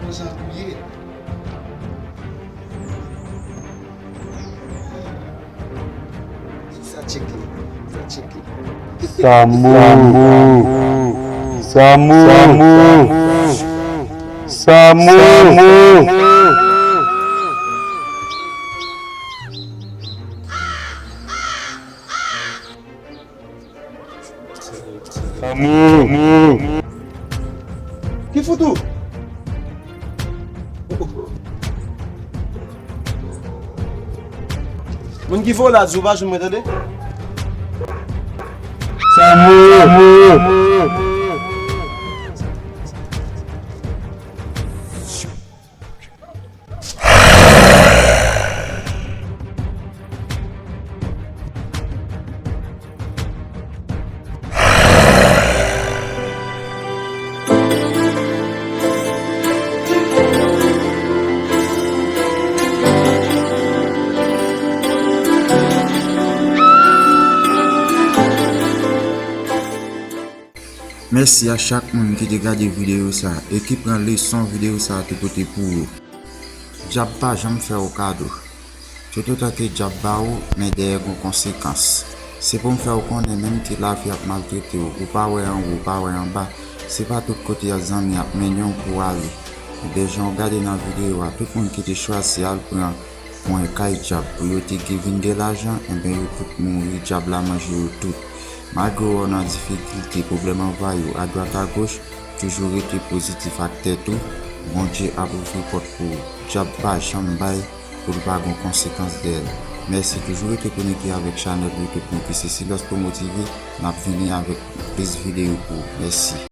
Kote sa tou ye? Sa tcheke, sa tcheke. Samou. Samou. Samou. Samou. Ki fout ou? Moun ki voye w la di w pa jwenn mwen, tande? Samou. Mèsi a chak moun ki te gade videyo sa a e ki pran leson videyo sa a te pote pou ou. Dyab pa janm fè w kado. Toutotan ke dyab ba ou, men dèyè gon konsekans. Se pou m fè w konnen, menm ke lavi ap maltrete w, ou pa wè anwo, ou pa wè anba, se pa tout kote zanmi ap mennen w pou w ale. Ebyen, jan w gade nan videyo a, tout moun ki te chwazi al pran pwen kay dyab pou yo te gen, vin gen lajan, enben yo tout mouri, dyab la manje yo tout. Malgre w wè w nan difikilte, pwoblèm anvayi w adwat agoch, toujou rete pozitif ak tèt ou, Bondye ap ouvri pòt pou ou. Dyab pa janm bay pou l pa gon konsekans dèyè l. Mèsi, toujou rete konekte avèk chanèl YouTube nou ki se Silvestre Motivé. N ap vini avèk plis videyo pou ou. Mèsi.